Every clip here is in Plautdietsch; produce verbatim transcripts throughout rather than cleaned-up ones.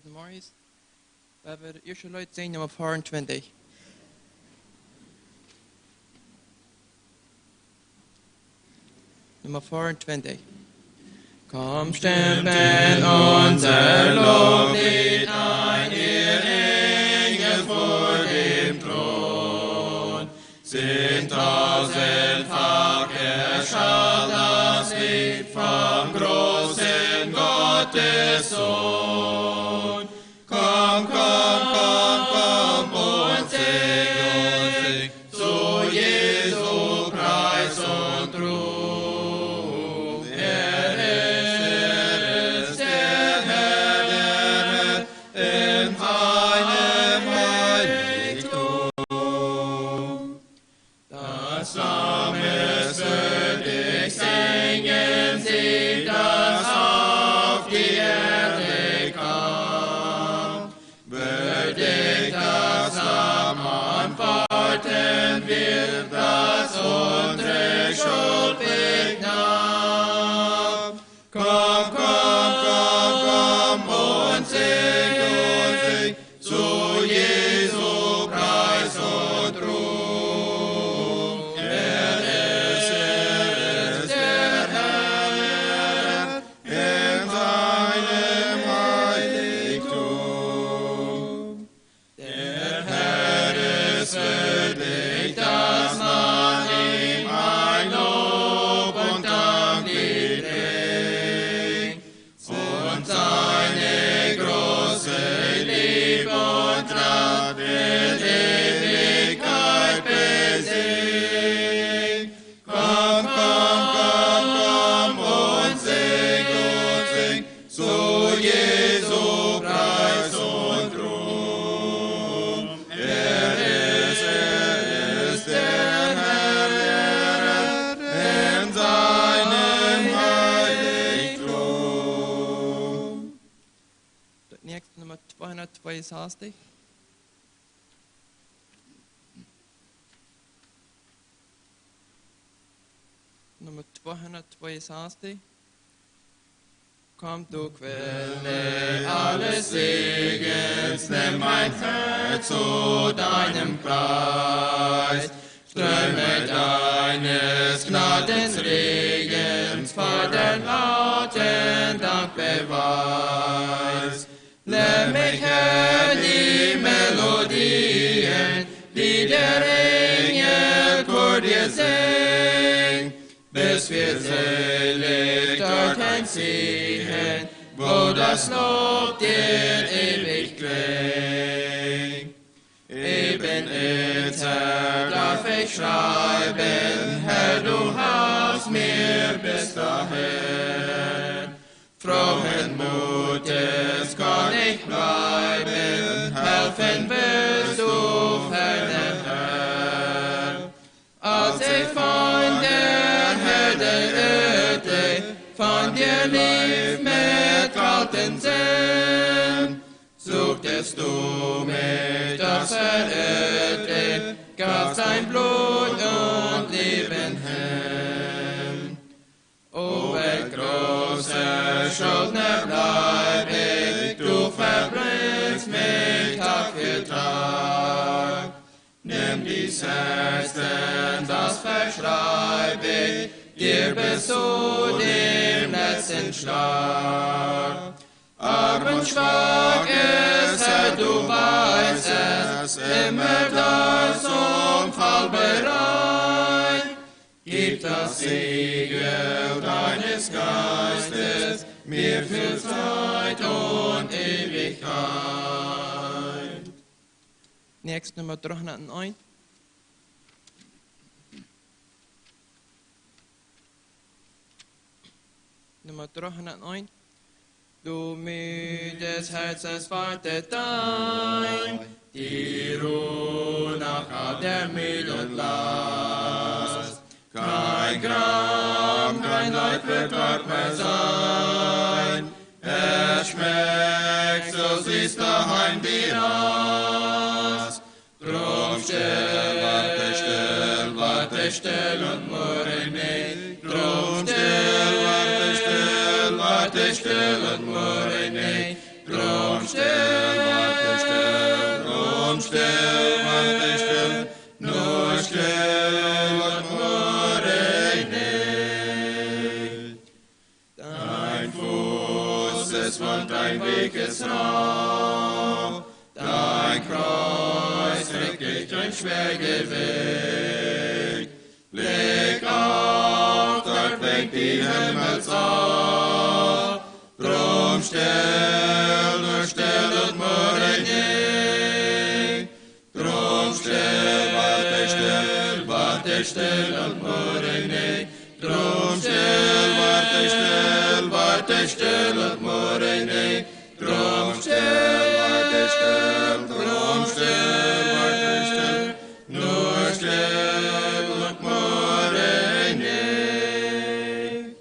Morjes. Wie haben ieescht Leet singen, Numma vierundzwanzig. Numma vierundzwanzig. Kommt, stimmt unser Loblied ein, ihr Engel vor dem Thron. Singt tausendfach, erschallt das Lied vom großen Gottes Sohn. Komm, komm, komm, komm und singt, singt zu Jesu Preis und Ruhm. Er ist, er ist der Herr, der Herr in seinem Heiligtum. Das Lamm ist würdig, singen sie, das auf die Erde kam. Würdig das Lamm am Pfosten wird, das unsere Schuld wegnahm. Komm, komm, komm, komm und singt, singt zu Jesu Preis und Ruhm. Er ist, er ist der Herr in seinem Heiligtum. Der Herr ist würdig, dass man ihm ein Lob und Dank bringt. Und seine große Liebe und Kraft in Ewigkeit besingt. Komm, komm, komm, komm und sing und sing zu Jesu Preis und Ruhm. Er ist, er ist der Herr in seinem Heiligtum. Daut näakjste, Numma tweehundattzweeunsastich. Numma tweehundattzweeunsastich. Komm, du Quelle alles Segens, nimm mein Herz zu deinem Preis. Ströme deines Gnadensregens fördern lauten Dankbeweis. Lehr mich, Herr, die Melodien, die der Engelchor dir singt, bis wir selig dort einziehen, wo das Lob dir ewig klingt. Eben jetzt darf ich schreiben, Herr, du hast mir bis dahin frohen Mutes kann ich bleiben, helfen wirst du ferner, Herr. Als ich von der Herde irrte, von dir lief mit kaltem Sinn, suchtest du mich, das Verirrte, gabst dein Blut und Leben hin. O, welch großer Schuldner bleib ich, du verbringst mich Tag für Tag. Nimm dies Herz, denn das verschreib ich dir bis zu dem letzten Schlag. Arm und schwach ist, Herr, du weißt es, immer da zum Fall bereit. Gib das Siegel deines Geistes mir für Zeit und Ewigkeit. Näakjste, Numma dreehundateent. Numma dreehundateent. Du müdes Herzens, wartet dein, die Ruh nach all der Müh und Last. Kein Gram, kein Leid wird dort mehr sein. Es schmeckt so süß daheim die Rast. Drum still, warte still, warte still und murre nicht. Drum still, warte still, warte still und murre nicht. Drum Stell, wort still, drum stell, wort still, nu stell, wort murren nich. Dien Fuß es wund, dien Wajch es rau, dien Kjreuz träg ekj, dien schwoaret Jewicht. Blikj opp, daut Wajch dien Himmel es. Drum stell, nu stell, wort murren nich. Drum stell, wort still, wort still, wort murren nich. Drum stell, wort still, wort still, wort murren nich. Drum stell, wort still, drum stell, wort still, nu stell, wort murren nich.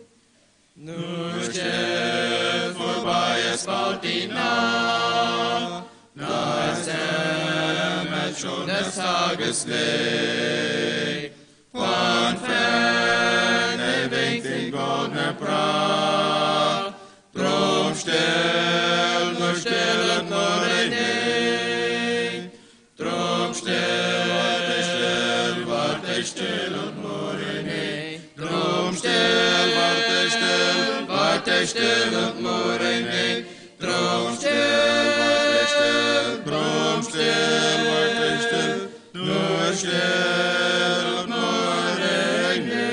Nu stell, verbei es bald die Nacht, da es Himmel schon des Tages Licht. Von ferne winkt die goldne Pracht, drum stell, nu stell, wort murren nich. Drum stell, wort still, wort still, wort murren nich. Drum stell, wort still, wort still, wort murren nich. Drum stell, wort still, drum stell, wort still, nu stell, wort murren nich.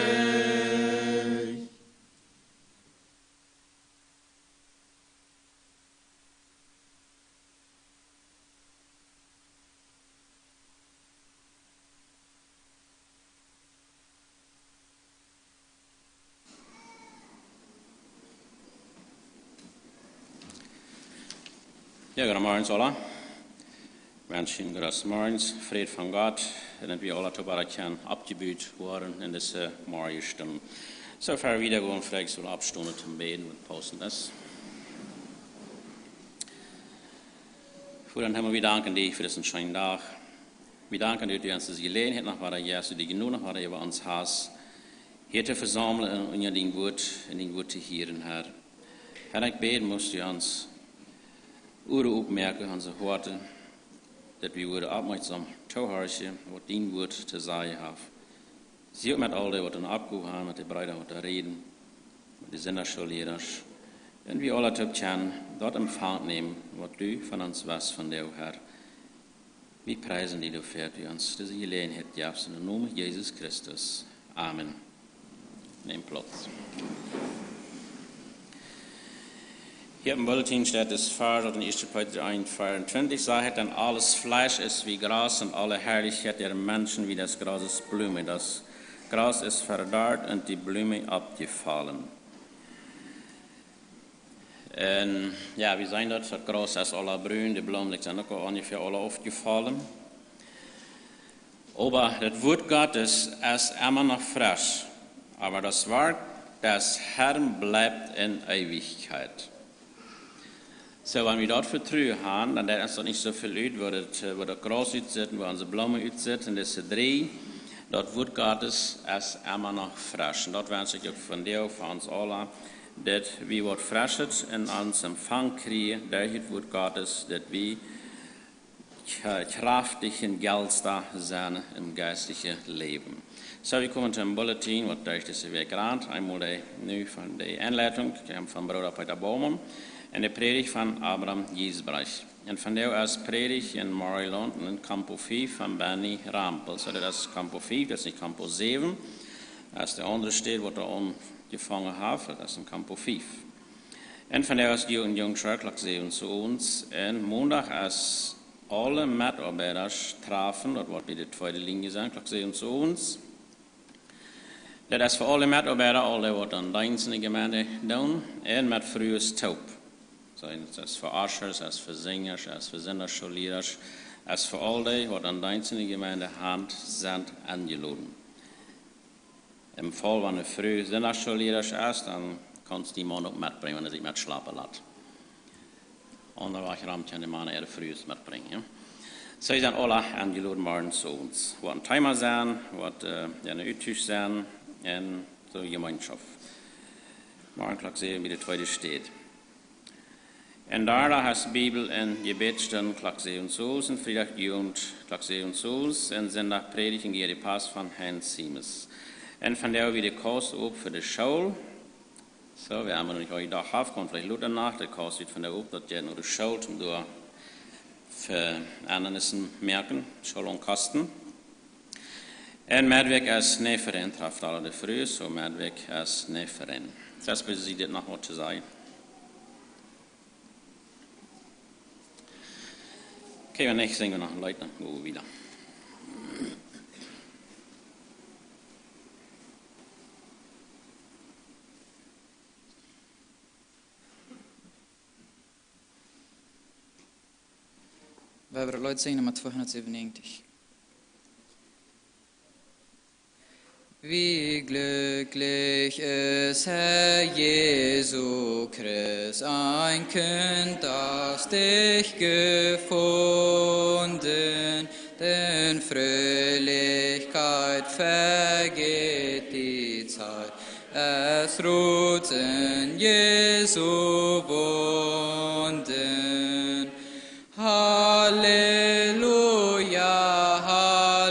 Jo, goodemorjes aula. Menschen, goodemorjes, Fräd von Gott, un daut wie aula toop kjennen oppjebut woaren en dise Morjestund. Soo, ea wie wieda gonen, veleicht sell wie oppstonen toom bäden, waut paussent es. Voda em Himmel, wie danken die fa disen scheenen Dach. Wie danken die, daut du ons dise Jeläajenheit noch wieda jefst, daut du dee Jnod noch wieda äwa ons hast, hia to vesaumlen un unja dien Wuat, un dien Wuat to hieren, Herr. Herr, ekj bäd, must du ons Uaren opmoaken, onse Hoaten, daut wie woaren oppmoakjsom toohorchen, waut dien Wuat to sajen haft. Sie uk met aul dee, waut ne Oppgow haben, met de Breeda, waut doa räden, met de Sindachschoollierasch. Un wie aula toop kjennen daut empfangen nämen, waut du von ons west vondoag, Herr. Wie priesen die doafäa, daut du ons dise Jeläajenheit jefst, en dän Nomen Jesus Christus. Amen. Nämt Plauz. Hia em Bulletin steit daut Varsch, waut en ieeschte Petrus eent veeauntwintich sajcht: „Denn alles Fleisch ist wie Gras und alle Herrlichkeit der Menschen wie des Grases Blume. Das Gras ist verdorrt und die Blume abgefallen.“ Un jo, wie seenen daut, daut Graus es aula brun, de Bloomen, dee sent uk aul onjefäa aula aufjefollen. Oba daut Wuat Gottes es emma noch fresch. Aber das Wort des Herrn bleibt in Ewigkeit. Soo, wan wie daut Vetruen haben, dan deit ons daut nich soo väl ut, woo daut, ä, woo daut Graus utsitt un woo onse Bloomen utsitten, dise dree. Daut Wuat Gottes es emma noch fresch. Un daut wensch ekj uk vondoag fa ons aula, daut wie waut Fresches en ons Empfang kjrieen, derch daut Wuat Gottes, daut wie kj-, kjraftich un jelsta sennen em jeistlichen Läwen. Soo, wie komen toom Bulletin, waut derch dise Wäakj rant. Eemol de, nu von de Enleitunk, dee kjemt von Brooda Peter Baumann. Un de Prädicht von Abram Giesbrecht. Un vondoag es Prädicht en Maryland, en Campo fief von Benny Rempel. Soo, daut es Campo fief, daut es nich Campo säwen. Daut es de aundre Städ, waut doa aunjefongen haft, daut es en Campo fief. Un vondoag es Jugend, Jugend, Klock säwen to ons. Un Mondach es aule Metoabeida trafen, daut woat bie de tweede Linie sennen, Klock säwen to ons. Daut es fa aule Metoabeida, aul dee waut aun Deenst en de Jemeent doonen, un met Frues toop. Soo, daut es fa Ushers, es fa Sinjasch, es fa Sindachschoollierasch, es fa aul dee waut aun Deenst en de Jemeent han, sent enjeloden. Em Faul wan ne Fru Sindachschoolliera es, dan kaun see dän Maun uk metbrinjen, wan hee sikj met schlapen lat. Aundasch rom kjennen de Mana äare Frues metbrinjen, jo. See sent aula enjeloden, morjen to ons. Woat een Thema sennen, woat, ä, jo, een Uttusch sennen, un soo Jemeenschoft. Morjen Klock säwen bie de tweede Städ. Un doa es Bibel- un Jebädstund Klock säwen Uhr un Friedach Jugend Klock säwen Uhr un Sindach Prädicht un Geri Pass von Heinz Siemes. Un vondoag wia de Kaust opp fa de School. Soo, wie haben noch nich aul jedocht, haft, kaun veleicht lota noch, de Kaust wia vondoag opp, daut jie no de School toom doa fa Endanisse moaken, Schoolonkosten. Un Medwäakj es Neferin, traft aule de Frues, soo Medwäakj es Neferin. Daut es, wie dit noch waut to sajen. Okay, wan nich, sinjen wie noch een Leet, dan go wie wieda. Wie haben Leet sinjen Numma tweehundertsiebenundneunzig. Wie glücklich ist, Herr Jesu Christ, ein Kind, das dich gefunden, denn Fröhlichkeit vergeht die Zeit, es ruht in Jesu Wunden. Halleluja,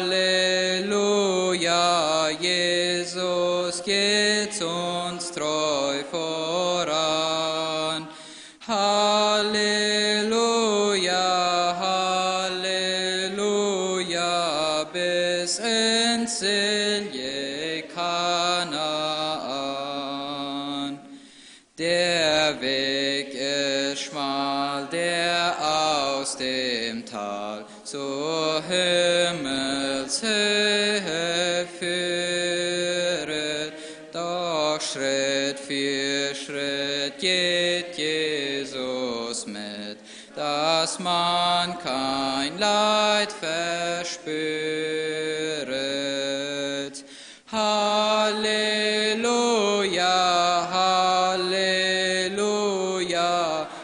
Halleluja, Jesus geht uns treu voran. Halleluja, Halleluja, bis ins selige Kanaan. Der Weg ist schmal, der aus dem Tal zur Himmelshöhe führet, doch Schritt für Schritt geht Jesus mit, dass man kein Leid verspüret. Halleluja, Halleluja,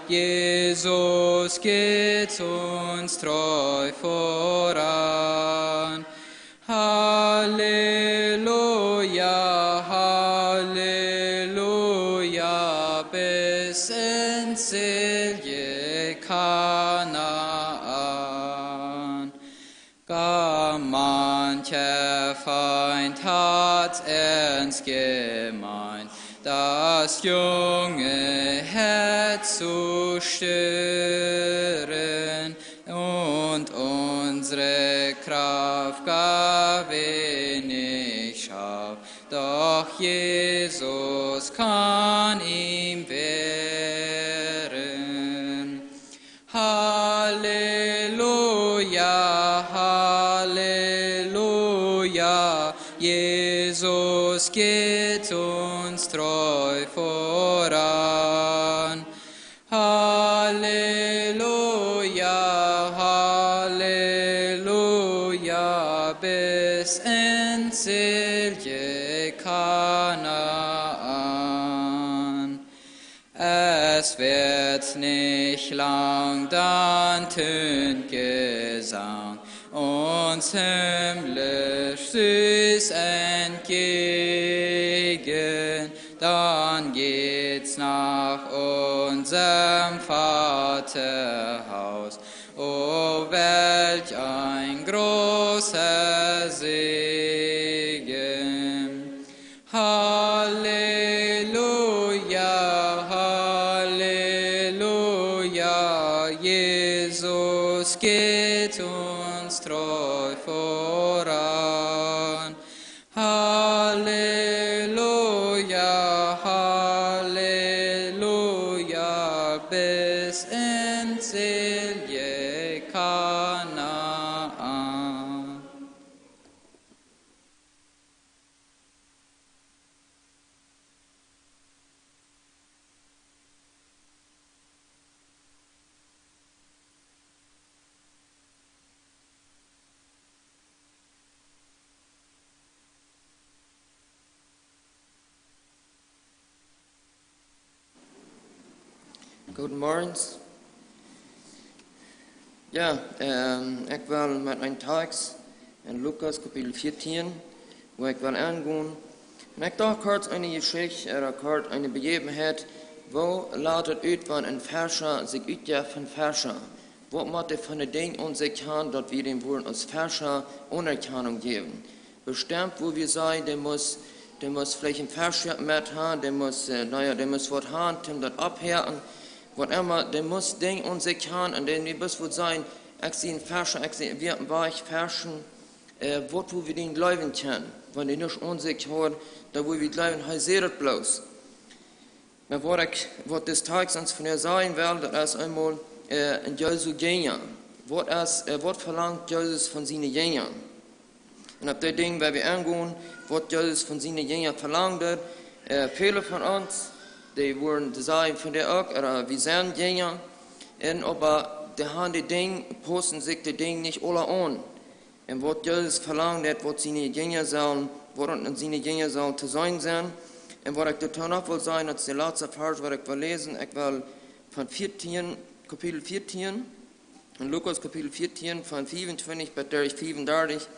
Jesus geht uns treu voran. Halleluja, Halleluja, bis ins selige Kanaan. Gar mancher Feind hat ernst gemeint, das junge Herz zu stören, und unsere Kraft gar wenig schafft, doch Jesus kann ihm wehren. Halleluja, Halleluja, Jesus geht uns treu voran. Halleluja, Halleluja, bis ins selige Kanaan. Es wird nicht lang, dann tönt Gesang uns himmlisch süß entgegen. Dann geht's nach unserm Vaterhaus. O, welch ein großer Segen. Halleluja, Halleluja, Jesus geht uns treu voran. Halleluja, Halleluja, bis ins selige Kanaan. Goodemorjes. Jo, ehm, ekj well met een Tekst en Lukas Kapitel vieetieen, wua ekj well aungonen. Un ekj docht kort eene Jeschicht, ooda kort eene Bejäwenheit, Woo lat daut ut, wan een Fescha sikj utjeft von Fescha? Waut mott hee von de Dinja aun sikj han, daut wie dän wudden aus Fescha Aunerkjanunk jäwen? Bestemmt, woo wie sajen, dee mott, dee mott veleicht een Feschjäft met han, dee mott, äh, na jo, dee mott waut han, om daut opphäakjen. Waut emma, dee mott Dinja aun sikj han, un dee, dee mott waut sajen, ekj sie een Fescha, ekj sie, wie haben Wajch Feschen, äh, waut, woo wie dän jleewen kjennen. Wan dee nuscht aun sikj haud, dan wudd wie jleewen, hee säd daut bloos. Oba waut ekj, waut dis Tekst ons vondoag sajen well, daut es eemol, äh, een Jesu Jinja. Waut es, äh, waut velangt Jesus von siene Jinja? Un opp dit Dinkj, wua wie aungonen, waut Jesus von siene Jinja velangt, äh, väle von ons, dee wudden sajen vondoag uk, äh, wie sent Jinja. Un oba dee han dit Dinkj, paussen sikj dit Dinkj nich aula aun. Un waut Jesus velangt, daut waut siene Jinja sellen, waut aun siene Jinja sellen to seenen sennen. Un waut ekj doatoo noch well sajen, daut es de latste Varsch, waut ekj well läsen. Ekj well von vieetieen, Kapitel vieetieen, en Lukas Kapitel vieetieen, von fiefuntwintich bat derch fiefundartich,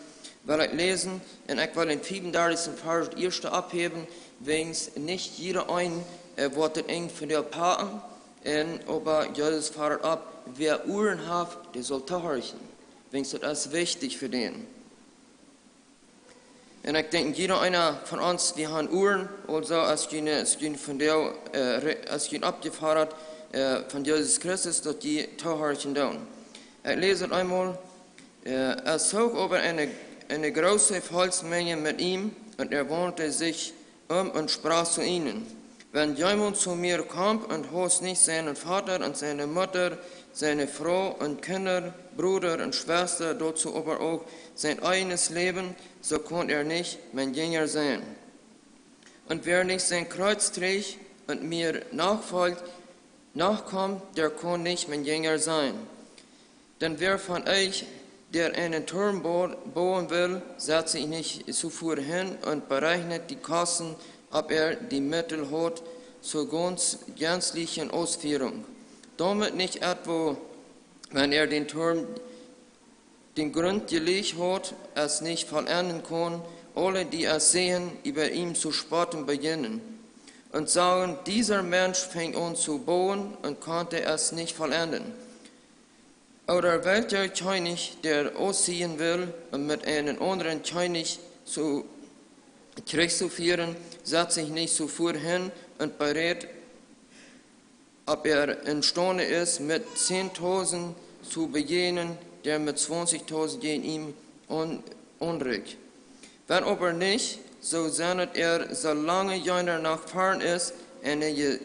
well ekj läsen. Un ekj well dän fiefundartichsten Varsch daut ieeschte opphäwen, wäajens nich jieda een, äh, woat daut Enj von dee packen. Un oba Jesus fodat opp, wäa Uaren haft, dee saul tohorchen. Wäajens daut es wichtich fa dän. Un ekj denkj, jieda eena von ons, wie han Uaren, aulsoo aus jie, aus jie vondoag, äh, re-, aus jie oppjefodat, äh, von Jesus Christus, daut jie tohorchen doonen. Ekj läs daut eemol. Äh, es zog aber eine, eine große Volksmenge mit ihm, und er wandte sich um und sprach zu ihnen: Wenn jemand zu mir kommt und hasst nicht seinen Vater und seine Mutter, seine Frau und Kinder, Bruder und Schwester, dazu aber auch sein eigenes Leben, so kann er nicht mein Jünger sein. Und wer nicht sein Kreuz trägt und mir nachfolgt, nachkommt, der kann nicht mein Jünger sein. Denn wer von euch, der einen Turm bau-, bauen will, setzt sich nicht zuvor hin und berechnet die Kosten, ob er die Mittel hat zur ganz-, gänzlichen Ausführung. Damit nicht etwa, wenn er den Turm, den Grund gelegt hat, es nicht vollenden kann, alle, die es sehen, über ihn zu spotten beginnen und sagen: Dieser Mensch fing an zu bauen und konnte es nicht vollenden. Oder welcher König, der ausziehen will und mit einem anderen König zu Krieg zu führen, setzt sich nicht zuvor hin und berät, ob er imstande ist, mit zehntausend zu begegnen, der mit zwanzigtausend gegen ihn an-, anrückt. Wenn aber nicht, so sendet er, solange jener noch fern ist, eine Ge-,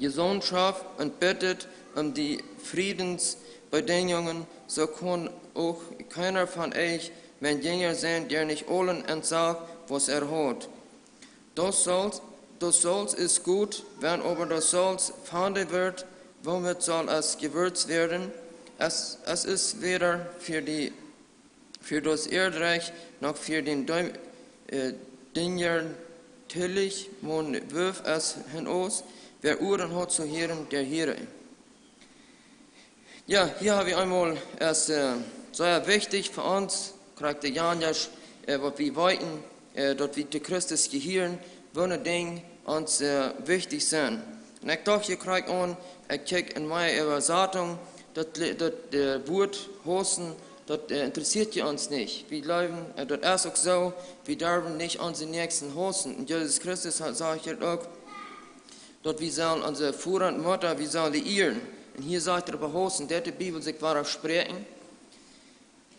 Gesandtschaft und bittet um die Friedensbedingungen, so kann auch keiner von euch mein Jünger sein, der nicht allen entsagt, was er hat. Das Salz, das Salz ist gut, wenn aber das Salz fade wird, womit soll es gewürzt werden? Es, es ist weder für die, für das Erdreich noch für den Dün-, äh, Dünger tillich, man wirft es hinaus. Wer Ohren hat zu hören, der höre. Jo, hia hab wie eemol, es, äh, sea wichtich fa ons, krakjt de Janjasch, äh, waut wie weeten, äh, daut wie to Christus jehieren, woone Dinja ons, äh, wichtich sent. Un ekj docht hia krakjt aun, ekj kjikj en miene Äwasatunk, daut, daut, äh, Wuat haussen, daut, äh, interessieet je ons nich. Wie jleewen, äh, daut es uk soo, wie derwen nich onse Näakjsten haussen. Un Jesus Christus ha-, sajcht je uk, daut wie sellen onse Voda un Mutta, wie sellen dee ieren. Un hia sajcht et oba haussen, deit de Bibel sikj wadaspräakjen?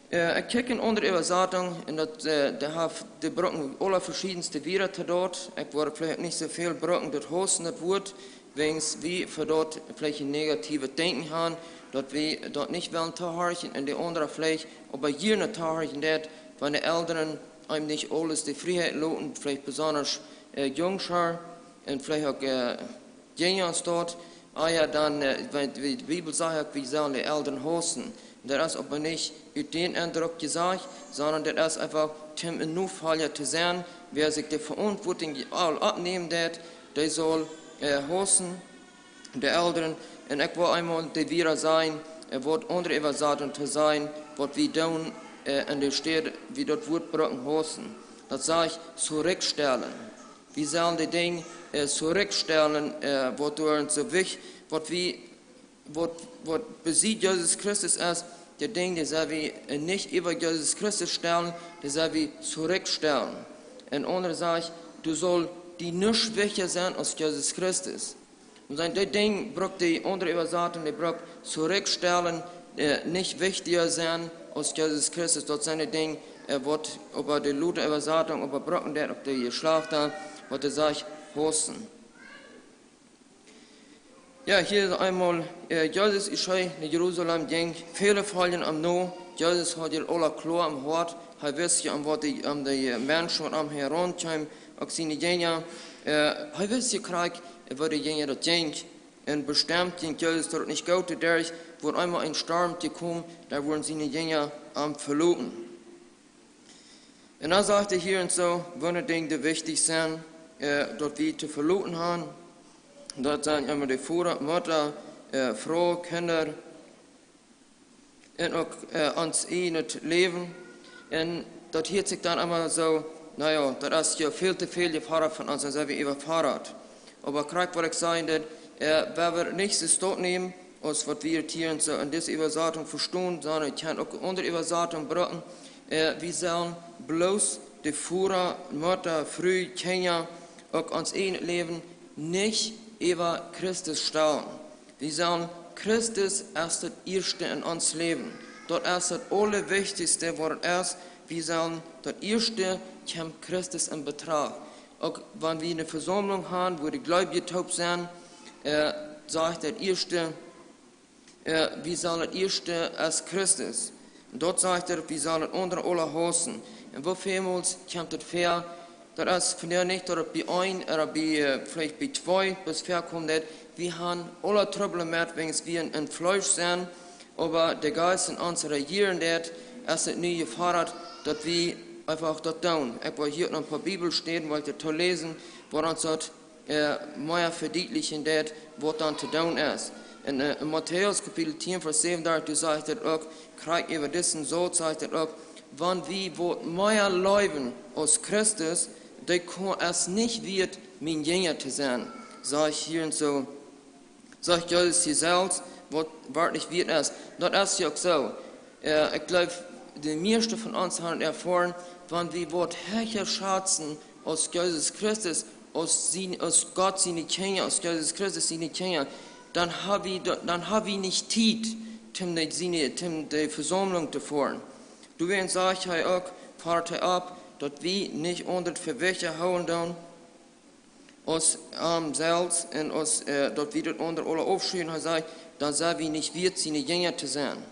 Äh, ekj kjikj en aundre Äwasatunk, un daut, äh, dee haft, dee brucken aule veschiedenste Wieed to daut. Ekj wudd veleicht nich soo väl brucken, daut haussen daut Wuat, wäajens wie fa daut veleicht een negatiewet Denkjen han, daut wie daut nich wellen tohorchen, un de aundra veleicht oba jieren tohorchen deit, wan de Elren eenem nich aules de Frieheit loten, veleicht besonda, äh, Jungscha, un veleicht uk, äh, Jinja staut, ah jo, dan, äh, wan, wie de Bibel sajcht uk, wie sellen de Elren haussen. Daut es oba nich ut dän Endruck jesajcht, sonda daut es eefach, om een Nofolja to sennen, wäa sikj de Veauntwuatunk aul oppnämen deit, dee saul, äh, haussen, de Elren. Un ekj well eemol de Wieed sajen, äh, waut aundre Äwasatunk to sajen, waut wie doonen, äh, en de Städ, wie daut Wuat brucken, haussen. Daut sajcht, zurückstellen. Wie sellen de Dinj, äh, torikjstalen, äh, waut doa soo wichtich, waut wie, waut, waut besied Jesus Christus es, de Dinj, dee sell wie, äh, nich äwa Jesus Christus stalen, dee sell wie torikjstalen. Un aundre sajcht, du saust die nuscht wichtja sennen aus Jesus Christus. Un sent dee Dinj brukt de aundre Äwasatunk, dee brukt torikjstalen, äh, nich wichtja sennen aus Jesus Christus. Daut sent de Dinj, äh, waut opp de Luther Äwasatunk äwasat woat, opp de Jeschlajchta, waut hee sajcht, hausen. Jo, hia es eemol, äh, Jesus, aus hee no Jerusalem jinkj, väle foljen am no. Jesus haud daut aula kloa em Hoat. Hee wist jo, om waut de, om de, äh, Menschen, waut am hia romkjeemen, uk siene Jinja. Äh, hee wist jo krakjt, woo de Jinja daut jinkj. Un bestemt jinkj Jesus daut nich goot, doaderch wort eemol een Storm jekomen, doa wudden siene Jinja am veloten. Un dan sajcht hee hia un soo, woone Dinj dee wichtich sent, äh, daut wie to veloten haben. Daut sent eemol de Voda, Mutta, äh, Fru, Kjinja, un uk, äh, ons ieejnet Läwen. Un daut hieet sikj dan emma soo, na jo, daut es je väl to väl jefoddat von ons, dan sent wie äwafoddat. Oba krakjt waut ekj säd, daut, äh, wan wie nich soo stoakj nämen, aus waut wie hia soo en dise Äwasatunk vestonen, sonda ekj kaun uk aundre Äwasatunk brucken, äh, wie sellen bloos de Voda, Mutta, Fru, Kjinja, uk ons ieejnet Läwen nich äwa Christus stalen. Wie sellen, Christus es daut ieeschte en ons Läwen. Daut es daut aulawichtichste, waut daut es. Wie sellen daut ieeschte, kjemt Christus en Betracht. Uk wan wie eene Vesaumlunk haben, wua de Gleubje toop sent, äh, sajcht daut ieeschte, äh, wie sellen daut ieeschte es Christus. Un daut sajcht hee, wie sellen daut aundre aula hausen. Un woo välmols kjemt daut väa, daut es vondoag nich daut bie een, ooda bie, äh, veleicht bie twee, bat väakjemt daut, wie haben aula Trubbel met, wäajens wie en, en Fleesch sent, oba de Jeist en ons rejieren deit, es daut nu jefoddat, daut wie eefach daut doonen. Ekj well hia noch een poa Bibelstalen, waut ekj doa läsen, waut ons daut, äh, mea vedietlichen deit, waut dan to doonen es. En, äh, en Matäus Kapitel tieen, Varsch säwenundartich, doa sajcht daut uk, krakjt äwa disen Sauz sajcht daut uk, wan wie waut mea leewen aus Christus, dee kaun es nich wieet, mien Jinja to sennen. Sajcht hia un soo, sajcht Jesus hia selfst, waut werkjlich wieet es. Daut es jo uk soo. Äh, ekj gleew, de mieeschte von ons haben erfoaren, wan wie waut hecha schazen aus Jesus Christus, aus sien, aus Gott siene Kjinja, aus Jesus Christus siene Kjinja, dan hab wie, dan hab wie nich Tiet, om de, siene, om de Vesaumlunk to foaren. Doawäajen sajcht hee uk, fodat hee opp, daut wie nich aundre fa wichtja hoolen doonen, aus am selfst un aus, äh, daut wie daut aundre aula aufschuen. Hee sajcht, dan sent wie nich wieet, siene Jinja to sennen.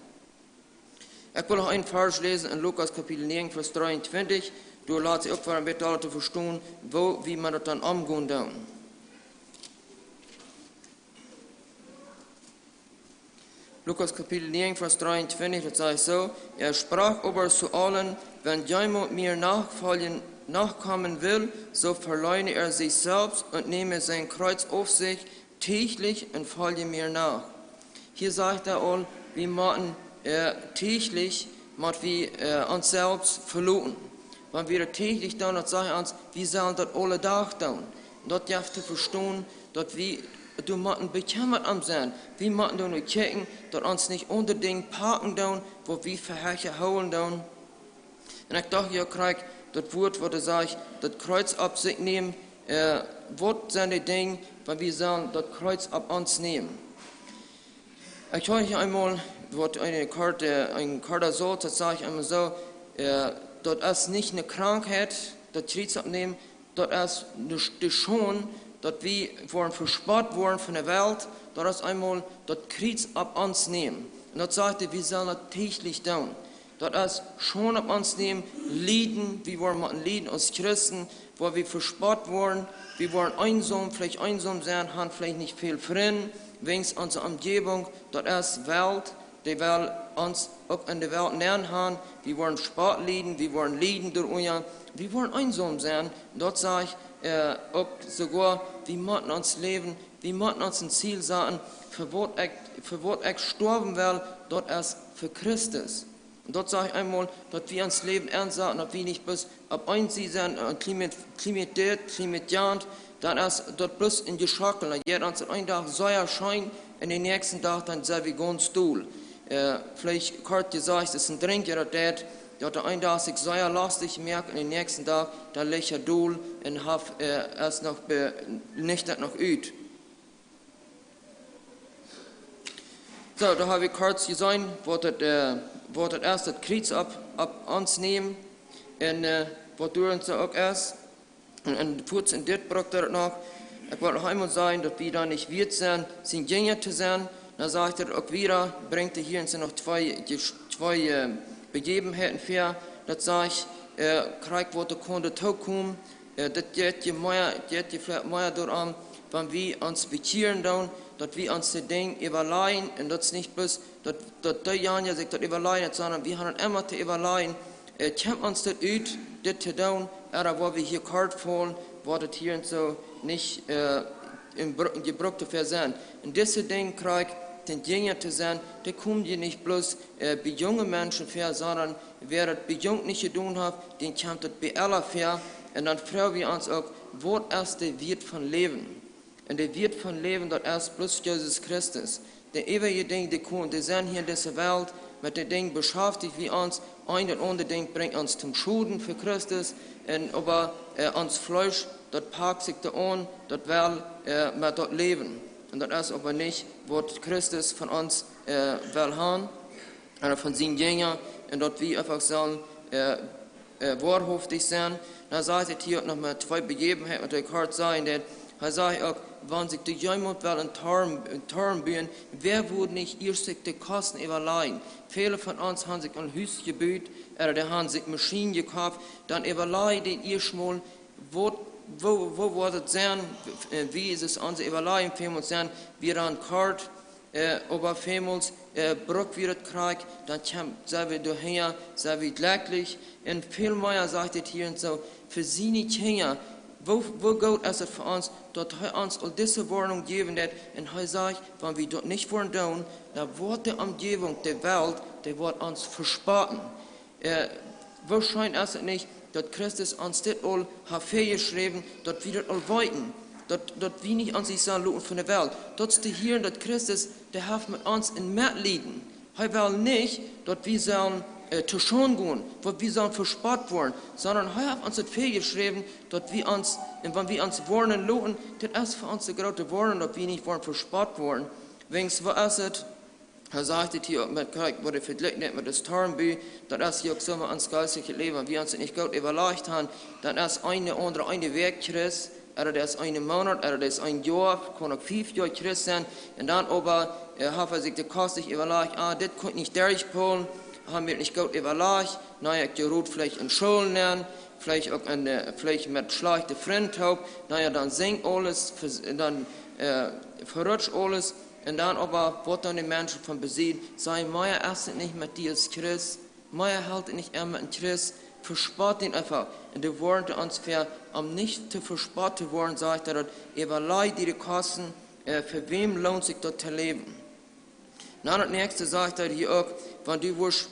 Ekj well noch een Varsch läsen en Lukas Kapitel näajen, Varsch dreeuntwintich. Doa lat sikj uk fa een bät aula to vestonen, woo, wie wie daut dan omgonen doonen. Lukas Kapitel näajen, Varsch dreeuntwintich, daut sajcht soo: Er sprach aber zu allen: Wenn jemand mir nachfolgen, nachkommen will, so verleugne er sich selbst und nehme sein Kreuz auf sich täglich und folge mir nach. Hia sajcht hee aul, wie motten, äh, täglich, mott wie, äh, ons selfst veloten. Wan wie daut täglich doonen, daut sajcht ons, wie sellen daut aule Dach doonen. Daut jeft to vestonen, daut wie doa motten bekjemmat om sennen. Wie motten doa no kjikjen, daut ons nich aundre Dinja packen doonen, waut wie fa hecha hoolen doonen. Un ekj docht, jo, krakjt daut Wuat, waut hee sajcht, daut Kjriez opp sikj nämen, äh, waut sent de Dinja, waut wie sellen daut Kjriez opp ons nämen? Ekj hab hia eemol waut eene korte, een korta Sauz, daut sajcht eemol soo, äh, daut es nich eene Krankheit, daut Kjriez oppnämen, daut es de, de Schont, daut wie woaren vespott woaren von de Welt, daut es eemol daut Kjriez opp ons nämen. Un daut sajcht hee, wie sellen daut täglich doonen. Daut es Schont opp ons nämen, lieden, wie woaren motten lieden aus Christen, wua wie vespott woaren, wie woaren eensom, veleicht eensom sennen, haben veleicht nich väl Frind, wäajens onse Omjäwunk, daut es Welt, dee well ons uk en de Welt nenn haben, wie woaren Spott lieden, wie woaren lieden doarunja, wie woaren eensom sennen, daut sajcht, äh, uk soogoa, wie motten ons Läwen, wie motten ons een Ziel saten, fa waut ekj, fa waut ekj stoawen well, daut es fa Christus. Un daut saj ekj eemol, daut wie ons Läwen ensaten, daut wie nich bloos opp eene Sied sent, un kjlien bät, kjlien bät dit, kjlien bät jant, dan es daut bloos een Jeschockel. Dan jeit ons een Dach sea scheen, un dän näakjsten Dach dan sent wie gaunz dol. Veleicht kort jesajcht, es een Drinkja, daut deit, daut hee een Dach sikj sea lostich moakt, un dän näakjsten Dach dan licht hee dol un haft, es noch, nich daut noch ut. Soo, doa hab wie kort jeseenen, waut daut, waut daut es, daut Kjriez opp, opp ons nämen, un waut doa soo uk es. Un, un fuats en dit brukt daut noch. Ekj well noch eemol sajen, daut wie dan nich wieet sent, siene Jinja to sennen. Dan sajcht hee uk wieda, brinjt hee hia en sent noch twee, twee Bejäwenheiten väa. Daut sajcht, krakjt waut doa kunn tookomen, daut jeit je mea, jeit je väl mea doaraun, wan wie ons bekjieren doonen, daut wie ons de Dinja äwalajen, un daut es nich bloos, daut, daut deejanje sikj daut äwalajen, sonda wie haben emma to äwalajen, kjemt ons daut ut, dit to doonen, ooda woa wie hia kort faulen, woat daut hia en soo nich jebrukt to sennen. Un dise Dinja krakjt, de Jinja to sennen, dee komen je nich bloos bie junge Menschen väa, sonda wäa daut bie junk nich jedonen haft, dän kjemt daut bie ella väa. Un dan froag wie ons uk, waut es de Wieet von Läwen? Un de Wieet von Läwen, daut es bloos Jesus Christus. De äwaje Dinja, dee komen, dee sent hia en dise Welt, met de Dinja beschaftich wie ons, een daut aundre Dinkj brinjt ons toom Schoden fa Christus, un oba ons Fleesch, daut pakt sikj doa aun, daut well met daut läwen. Un daut es oba nich waut Christus von ons well han, ooda von siene Jinja, un daut wie eefach sellen woarhauftich sennen. Dan sajcht hee hia uk noch met twee Bejäwenheiten, waut ekj kort sajen well. Hee sajcht uk, wan sikj doa jeemaunt well een Torm, een Torm buen, wäa wudd nich ieescht sikj de Kosten äwalajen? Väle von ons han sikj een Hus jebut, ooda dee han sikj Maschinen jekoft, dan äwalaj dän ieescht mol, waut, woo, woo woat daut sennen, wie es onse Äwalajunk, väl mol sennen, wie dan kort, oba väl mol bruck wie daut krakjt, dan kjemt, sent wie doahinja, sent wie jlekjlich. Un väl mea sajcht hee hia en soo, fa siene Kjinja, woo, woo goot es daut fa ons, daut hee ons aul dise Woarnunk jäwen deit, un hee sajcht, wan wie daut nich woaren doonen, dan woat de Omjäwunk, de Welt, dee woat ons vespotten. Woo scheen es daut nich, daut Christus ons dit aul haft väajeschräwen, daut wie daut aul weeten, daut, daut wie nich ons sellen loten von de Welt. Daut es to hieren, daut Christus, dee haft met ons een Metlieden. Hee well nich, daut wie sellen to Schaund gonen, daut wie sellen vespott woaren, sonda hee haft ons daut väajeschräwen, daut wie ons, un wan wie ons woarnen loten, dit es fa ons de groote Woarnunk, daut wie nich woaren vespott woaren. Wäajens, woo es daut? Hee sajcht hia uk met, krakjt, waut hee vejlikjt met daut Torm buen, daut es hia uk soo met ons jeistlichet Läwen, wan wie ons nich goot äwalajcht han, dan es een aundra, eene Wäakj Christ, ooda dee es een Moonat, ooda dee es een Joa, kaun uk fief Joa Christ sennen, un dan oba haft hee sikj de Kosten nich äwalajcht, ah, dit kunn ekj nich derchpullen, hab mie nich goot äwalajcht, na, ekj jeroot veleicht en Schulden nenn, veleicht uk en, veleicht met schlajchte Frind toop, na ja, dan sinkjt aules, dan verutscht aules, un dan oba woat dan de Menschen von besied, saj, mea es daut nich met die aus Christ, mea helt daut nich en met een Christ, vespott dän eefach. Un dee woarnt ons väa, om nich to vespott to woaren, sajcht hee, daut äwalaj die de Kosten, fa wäm loont sikj daut to läwen? Na, daut näakjste sajcht hee hia uk, wan du wurscht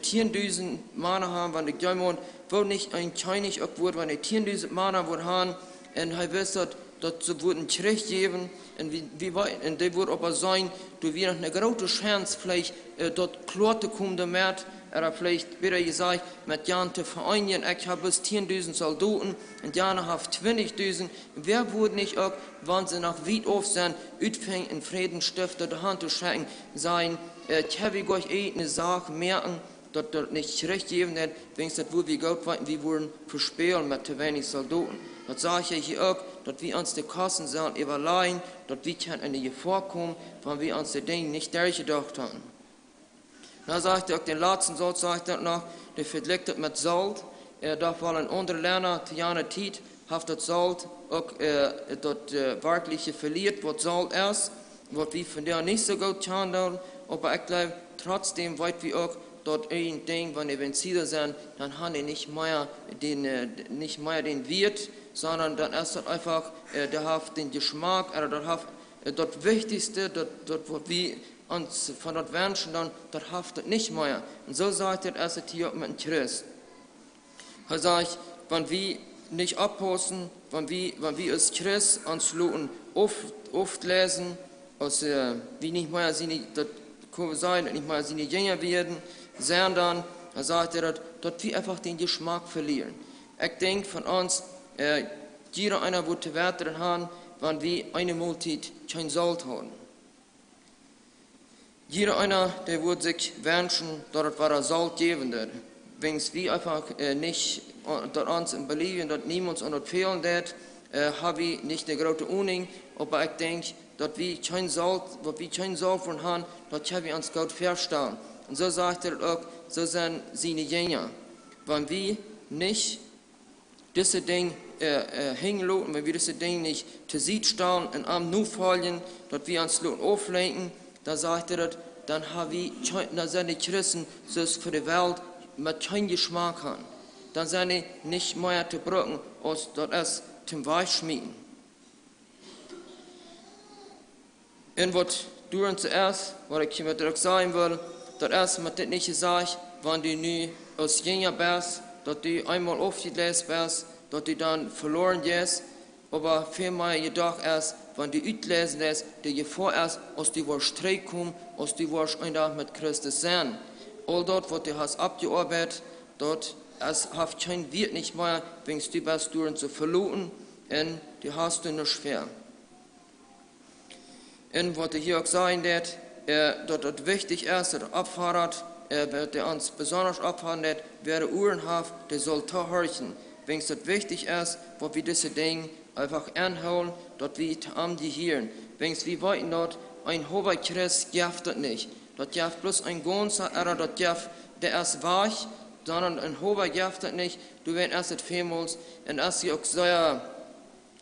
tieendusent Mana han, wan de Jeemaunt, woo nich een Kjennich uk wudd, wan hee tieendusent Mana wudd han, un hee wist daut, daut see wudden trigjjäwen, un wie, wie weeten, un dee wudd oba seenen, doa wia noch ne groote Chance, veleicht daut kloa to komen doamet, ooda veleicht, wada jesajcht, met jane to ve'eenijen, ekj hab bloos tieendusent Soldoten, un jana haft twintijchdusent, wäa wudd nich uk, wan see noch wiet auf sent, utfinjen, een Frädensstifta de Haunt to schekjen, sajen, kjenn wie goanich eene Sach moaken, daut daut nich trigjjäwen deit, wäajens daut wudd wie goot weeten, wie wudden vespälen met to weinich Soldoten. Daut sajcht hee hia uk, daut wie ons de Kosten sellen äwalajen, daut wie kjennen en de Jefoa komen, wan wie ons de Dinja nich derchjedocht han. Na, sajcht hee uk, dän latsten Sauz sajcht hee noch, dee vejlikjt daut met Solt. Doa wellen aundre Lenda to jane Tiet haft daut Solt uk daut werkjliche veliet, waut Solt es, waut wie vondoag nich soo goot kjanen doonen, oba ekj jleew, trotsdäm weet wie uk, daut een Dinkj, wan dee vencido sent, dan han dee nich mea dän, nich mea dän Wieet, sonda dan es daut eefach, dee haft dän Jeschmak, ooda daut haft, daut Wichtichste, daut, daut waut wie ons von daut wenschen, dan daut haft daut nich mea. Un soo sajcht et, aus et hia uk met een Christ. Hee sajcht, wan wie nich oppaussen, wan wie, wan wie aus Christ ons loten auf-, aufläsen, aus, äh, wie nich mea siene, daut kaun sennen, daut nich mea siene Jinja wieren, sent dan, dan sajcht hee daut, daut wie eefach dän Jeschmack velieren. Ekj denkj von ons, äh, jieda eena wudd to weeten haben, wan wie eene Moltiet kjeen Solt hauden. Jieda eena, dee wudd sikj wenschen, daut et wada Solt jäwen deed. Wäajens wie eefach, äh, nich, äh, daut ons en Bolivien daut niemols aun daut fälen deed, äh, ha wie nich de groote Ahnung, oba ekj denkj, daut wie kjeen Solt, waut wie kjeen Solt von haben, daut kjenn wie ons goot väastalen. Un soo sajcht hee daut uk, soo sent siene Jinja. Wan wie nich dise Dinj, äh, äh, hinjen loten, wan wie dise Dinj nich to Sied stalen un am nofoljen, daut wie ons loten auflenkjen, dan sajcht hee daut, dan ha wie kjeen, dan sent de Christen soo aus fa de Welt met kjeen Jeschmack haben. Dan sent dee nich mea to brucken, aus daut es toom wajchschmieten. Un waut doa soo es, waut ekj hia met uk sajen well, daut es met dit nich jesajcht, wan du nu aus Jinja best, daut du eemol aufjeläst best, daut du dan veloren jeist, oba väl mea jedocht es, wan du utläsen deist, de Jefoa es, aus du woascht trigjkomen, aus du woascht een Dach met Christus sennen. Aul daut, waut du hast aufjeoabeit, daut es, haft kjeen Wieet nich mea, wäajens du best doa soo veloten un du hast doa nuscht fäa. Un waut hee hia uk sajen deed, äh, daut et wichtich es, daut oppfoddat, äh, waut hee ons besonda oppfoddat, wäa Uaren haft, dee saul tohorchen. Wäajens et wichtich es, waut wie dise Dinj eefach aunhoolen, daut wie to am jehieren. Wäajens wie weeten daut, een haulwa Christ jeft et nich. Daut jeft bloos een gaunza, ooda daut jeft, dee es wajch, sonda een haulwa jeft et nich. Doawäajen es et väl mol, un es hia uk sea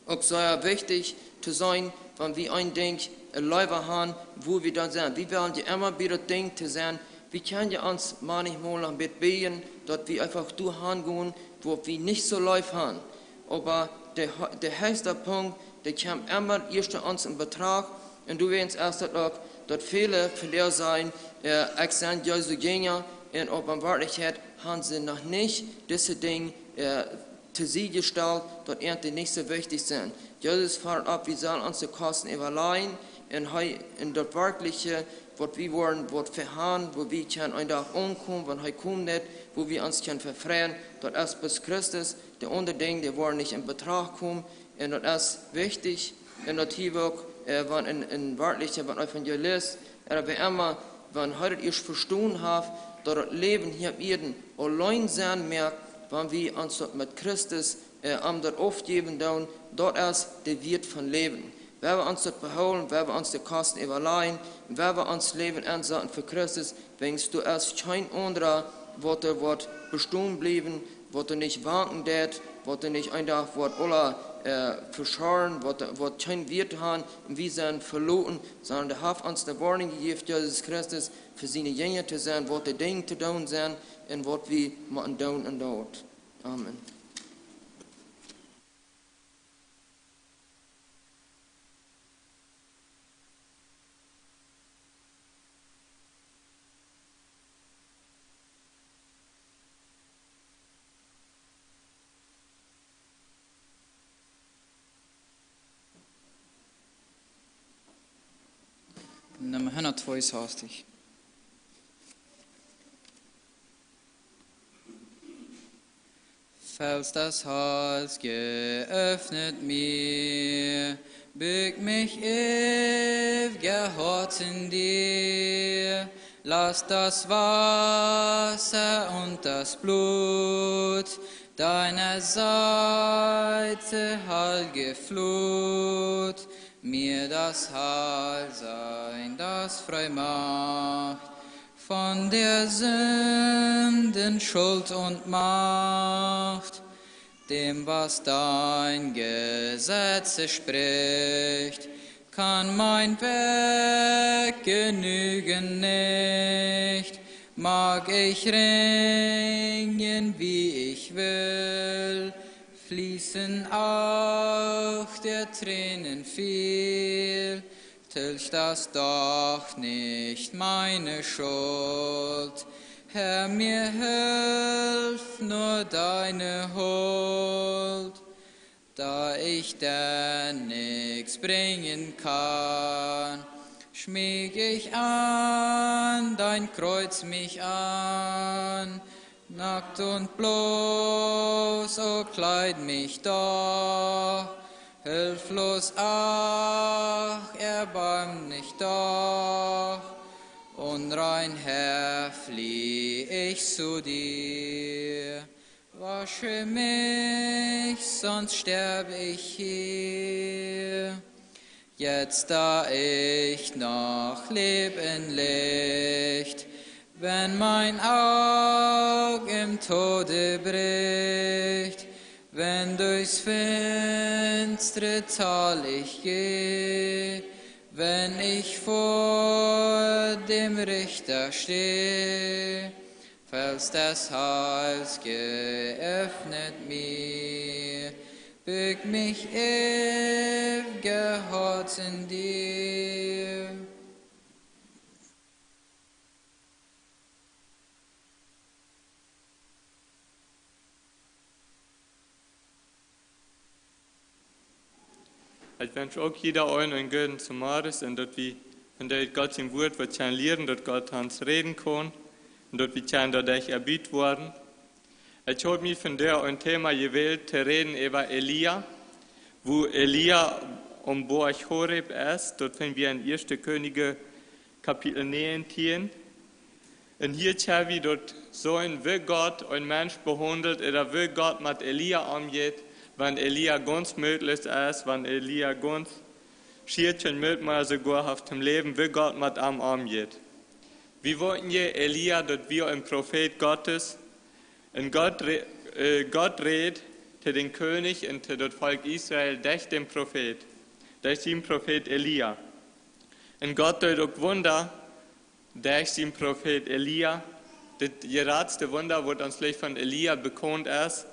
uk sea wichtich to sennen, wan wie een Dinkj, äh, leewa haben, wua wie dan sent. Wie wellen je emma bie daut Dinkj to sennen. Wie kjennen je ons maunchmol noch een bät bäden, daut wie eefach doa han gonen, wua wie nich soo leew haben. Oba de, de hechsta Punkt, dee kjemt emma ieescht ons en Betracht. Un doawäajen es daut uk, daut väle von dee sajen, äh, ekj sie Jesus Jinja, un opp en Werkjlichkjeit haben see noch nich dise Dinj, äh, to Sied jestalt, daut an nich soo wichtich sent. Jesus foddat opp, wie sellen onse Kosten äwalajen un hee en daut werkjliche, waut wie woaren, waut wie haben, wua wie kjennen een Dach aunkomen, wan hee komen deed, wua wie ons kjennen vefreien, daut es bloos Christus, de aundre Dinj, dee woaren nich en Betracht komen, un daut es wichtich, un daut hia uk, äh, wan een, een werkjlicha, wan Evangelist, ooda wäa emma, wan hee daut ieescht vestonen haft, daut daut Läwen hia opp Ieed auleen Senn moakt, wan wie ons daut met Christus, äh, am daut aufjäwen doonen, daut es de Wieet von Läwen. Wan wie ons daut behoolen, wan wie ons de Kosten äwalajen, wan wie ons Läwen ensaten fa Christus, wäajens doa es kjeen aundra, waut doa woat bestonen bliewen, waut doa nich wanken deit, waut doa nich een Dach woat aula, äh, veschorren, waut, waut kjeen Wieet haben, un wie sent veloten, sonda hee haft ons de Woarnunk jejäft, Jesus Christus, fa siene Jinja to sennen, waut de Dinj to doonen sent un waut wie motten doonen un daut. Amen. Numma hundat twee un sastich. Fels des Heils geöffnet mir, bückt mich ew'ger Hort in dir, lass das Wasser und das Blut deiner Seite, heilge Flut, mir das Heil sein, das frei macht von der Sünden Schuld und Macht. Dem, was dein Gesetz spricht, kann mein Weg genügen nicht. Mag ich ringen, wie ich will, fließen auch der Tränen viel. Tilg das doch nicht meine Schuld. Herr, mir hilf nur deine Huld, da ich denn nichts bringen kann. Schmieg ich an dein Kreuz mich an, nackt und bloß, o kleid mich doch. Hilflos, ach, erbarm dich doch, unrein, Herr, flieh ich zu dir. Wasche mich, sonst sterb ich hier. Jetzt, da ich noch leb im Licht, wenn mein Aug im Tode bricht, wenn durchs finstre Tal ich geh, wenn ich vor dem Richter steh, Fels des Heils geöffnet mir, bürg mich ew'ger Hort in dir. Ekj wensch uk jieda eenen gooden Zemorjes un daut wie von daut Gott sien Wuat waut kjennen lieren, daut Gott ons räden kaun un daut wie kjennen doaderch erbiet woaren. Ekj hab mie vondoag een Thema jewält to räden äwa Elia, woo Elia aum Boajch Horeb es, daut finj wie en Ieeschte Kjennichs Kapitel näajentieen. Un hia kjenn wie daut seenen, woo Gott een Mensch behaundelt, ooda woo Gott met Elia omjeit, wan Elia gaunz mootloos es, wan Elia gaunz schient kjeen Moot mea soogoa haft toom läwen, woo Gott met am omjeit. Wie weeten je, Elia, daut wia een Profeet Gottes, un Gott, re-, äh, Gott räd to dän Kjennich un to daut Volkj Israel derch dän Profeet, derch sienen Profeet Elia. Un Gott deed uk Wunda derch sienen Profeet Elia. Daut jratste Wunda waut ons veleicht von Elia bekaunt es,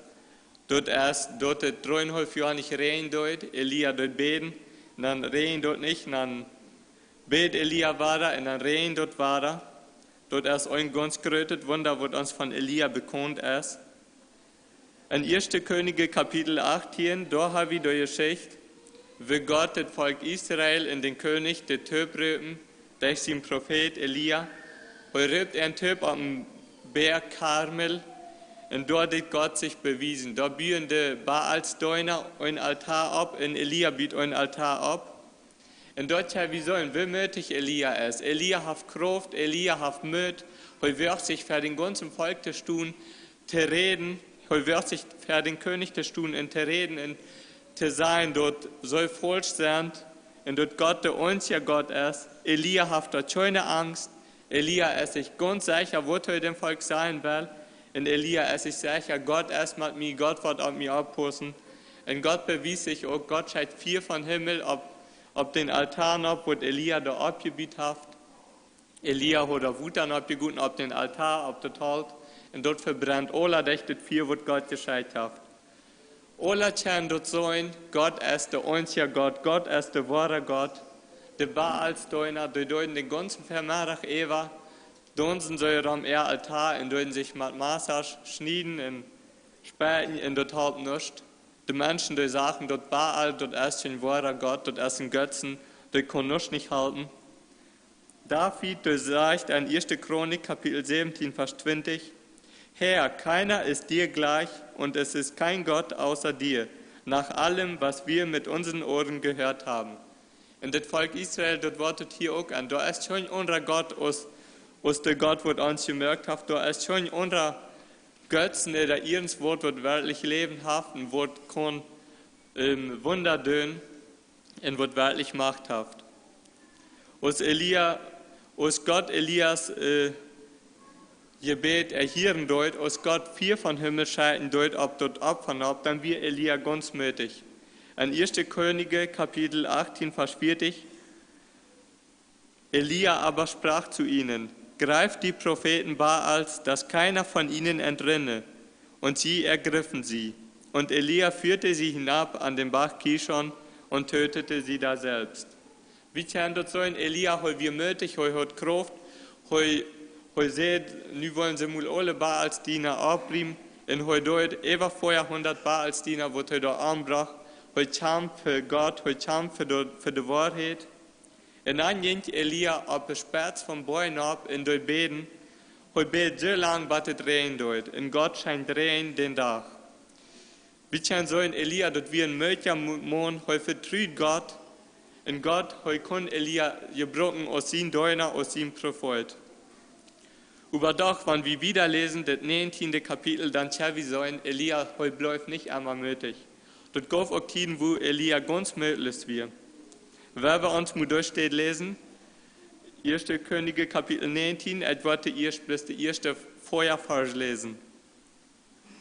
daut es, daut et dreeunhalf Joa nich räajnen deed. Elia deed bäden, un dan räajend daut nich, un dan bäd Elia wada, un dan räajend daut wada. Daut es een gaunz grootet Wunda waut ons von Elia bekaunt es. En Ieeschte Kjennichs Kapitel achtieen, doa ha wie de Jeschicht, woo Gott daut Volkj Israel un dän Kjennich deed toopropen derch sienen Profeet Elia. Hee roopt an toop oppem Boajch Karmel, un doa deed Gott sikj bewiesen. Doa buden de Baalsdeena een Altoa opp un Elia bud een Altoa opp. Un doa kjenn wie seenen, woo mootich Elia es. Elia haft Krauft, Elia haft Moot. Hee woagt sikj ver dän gaunzen Volkj to stonen, to räden. Hee woagt sikj ver dän Kjennich to stonen un to räden un to sajen, daut see faulsch sent un daut Gott de eensja Gott es. Elia haft doa kjeene Angst. Elia es sikj gaunz secha, waut hee däm Volkj sajen well. Un Elia es sikj secha, Gott es met mie, Gott woat opp mie oppaussen. Un Gott bewiest sikj uk, Gott schekjt Fia vom Himmel opp, opp dän Altoa nopp, waut Elia doa oppjebut haft. Elia haud doa Wota noppjegoten opp dän Altoa, opp daut Holt. Un daut vebrent aula derch daut Fia, waut Gott jeschekjt haft. Aula kjennen daut seenen, Gott es de eensja Gott, Gott es de woara Gott. De Baalsdeena, dee deeden dän gaunzen Vemeddach äwa, daunsen see rom äa Altoa un deeden sikj met Massasch schnieden un spalten un daut holp nuscht. De Menschen, dee sagen, daut Baal, daut es kjeen woara Gott, daut es een Götzen, dee kaun nuscht nich halpen. David, dee sajcht en Ieeschte Chronik, Kapitel säwentieen, Varsch twintich: Herr, keiner ist dir gleich und es ist kein Gott außer dir, nach allem, was wir mit unseren Ohren gehört haben. Un daut Volkj Israel, daut woat et hia uk aun. Doa es kjeen aundra Gott aus, aus de Gott, waut ons jemoakt haft. Doa es kjeen aundra Gott, nä, doa irjentwaut, waut werkjlich Läwen haft un waut kaun, ähm, Wunda doonen un waut werkjlich Macht haft. Aus Elia, aus Gott Elias, äh, Jebäd erhieren deed, aus Gott Fia vom Himmel schekjen deed opp daut Opfa nopp, dan wia Elia gaunz mootich. En Ieeschte Kjennichs, Kapitel achtieen, Varsch vieetich: Elia aber sprach zu ihnen: Greift die Propheten Baals, dass keiner von ihnen entrinne. Und sie ergriffen sie. Und Elia führte sie hinab an den Bach Kishon und tötete sie daselbst. Wie kjennen daut seenen, Elia, hee wia mootich, hee haud Krauft, hee, hee säd: "Nu wellen see mol aule Baals Diena oppbrinjen." Un hee deed äwa veahundat Baals Diena, waut hee doa ombrocht. Hee kjamft fa Gott, hee kjamft fa de, fa de Woarheit. Un dan jinkj Elia opp de Spetz vom Boajch nopp un deed bäden. Hee bäd soo lang, bat et räajnen deed. Un Gott schenkjt Räajen dän Dach. Wie kjennen seenen, Elia, daut wia een mootja Mo-, Maun, hee vetrud Gott. Un Gott, hee kunn Elia jebruken aus sien Deena, aus sien Profeet. Oba doch, wan wie wieda läsen, daut näajentieende Kapitel, dan kjenn wie seenen, Elia, hee bleef nich emma mootich. Daut jeef uk Tieden, wua Elia gaunz mootloos wia. Wan wie ons mol doa steit läsen, Ieeschte Kjennichs Kapitel näajentieen, ekj woa ieescht bloos de ieeschte vea Varsch läsen.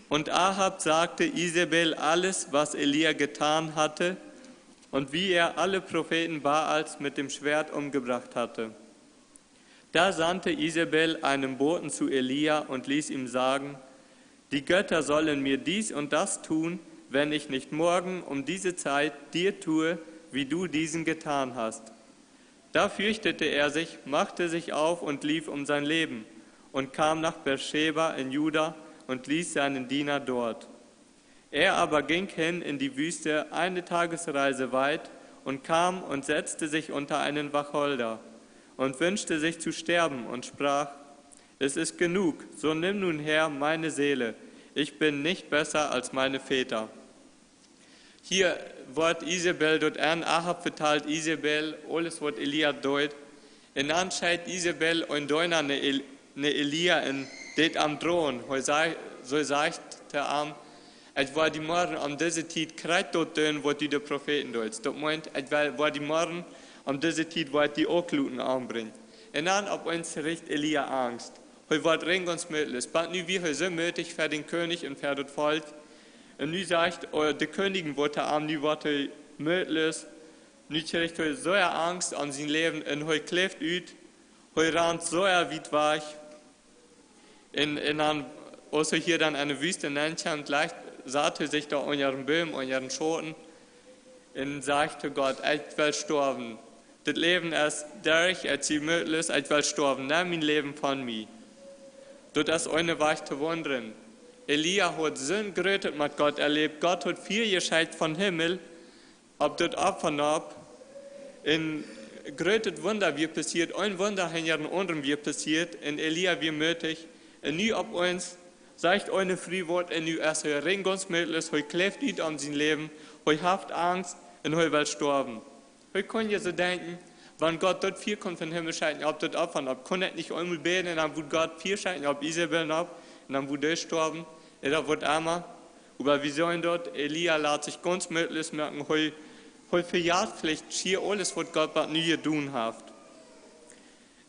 Und Ahab sagte Isabel alles, was Elia getan hatte und wie er alle Propheten Baals mit dem Schwert umgebracht hatte. Da sandte Isabel einen Boten zu Elia und ließ ihm sagen: "Die Götter sollen mir dies und das tun, wenn ich nicht morgen um diese Zeit dir tue, wie du diesen getan hast." Da fürchtete er sich, machte sich auf und lief um sein Leben und kam nach Beerscheba in Juda und ließ seinen Diener dort. Er aber ging hin in die Wüste, eine Tagesreise weit, und kam und setzte sich unter einen Wacholder und wünschte sich zu sterben und sprach: "Es ist genug, so nimm nun her meine Seele, ich bin nicht besser als meine Väter." Hia woat Isabel daut aun Ahab vetalt, Isabel, aules waut Elia deed. Un dan schekjt Isabel een Deena no El-, no Elia un deit am droagen. Hee sa-, see sajcht to am: "Ekj woa die morjen om dise Tiet krakjt daut doonen, waut du de Profeeten deetst." Daut meent, ekj woa, woa die morjen om dise Tiet, woa ekj die uk loten ombrinjen. Un dan opp eemol kjricht Elia Angst. Hee woat rein gaunz mootloos. Bat nu wia hee soo mootich fa dän Kjennich un fa daut Volkj. Un nu sajcht, äh, de Kjennich, woat hee am, nu woat hee mootloos. Nu kjricht hee soo Angst om sien Läwen un hee kjleft ut. Hee rant soo wiet wajch. Un, un dan, aus hee hia dan enne Wüste nenkjemt, lajcht, sat hee sikj doa unja eenen Boom, unja eenen Schauten un sajcht to Gott: "Ekj well stoawen. Dit Läwen es derch, ekj sie mootloos, ekj well stoawen. Nemm mien Läwen von mie." Daut es een Wajch to waundren. Elia haud soon Grootet met Gott erläft. Gott haud Fia jeschekjt vom Himmel opp daut Opfa nopp. Een grootet Wunda wia passieet, een Wunda hinja daut aundre wia passieet. Un Elia wia mootich. Un nu opp eemol sajcht eene Fru waut un nu es hee rein gaunz mootloos. Hee kjleft ut om sien Läwen. Hee haft Angst un hee well stoawen. Hee kunn je soo denkjen, wan Gott daut Fia kunn vom Himmel schekjen opp daut Opfa nopp, kunn hee nich eemol bäden un dan wudd Gott Fia schekjen opp Isabel nopp un dan wudd hee stoawen, ooda waut emma. Oba wie seenen daut, Elia lat sikj gaunz mootloos moaken, hee, hee vejät veleicht schia aules, waut Gott bat nu jedonen haft.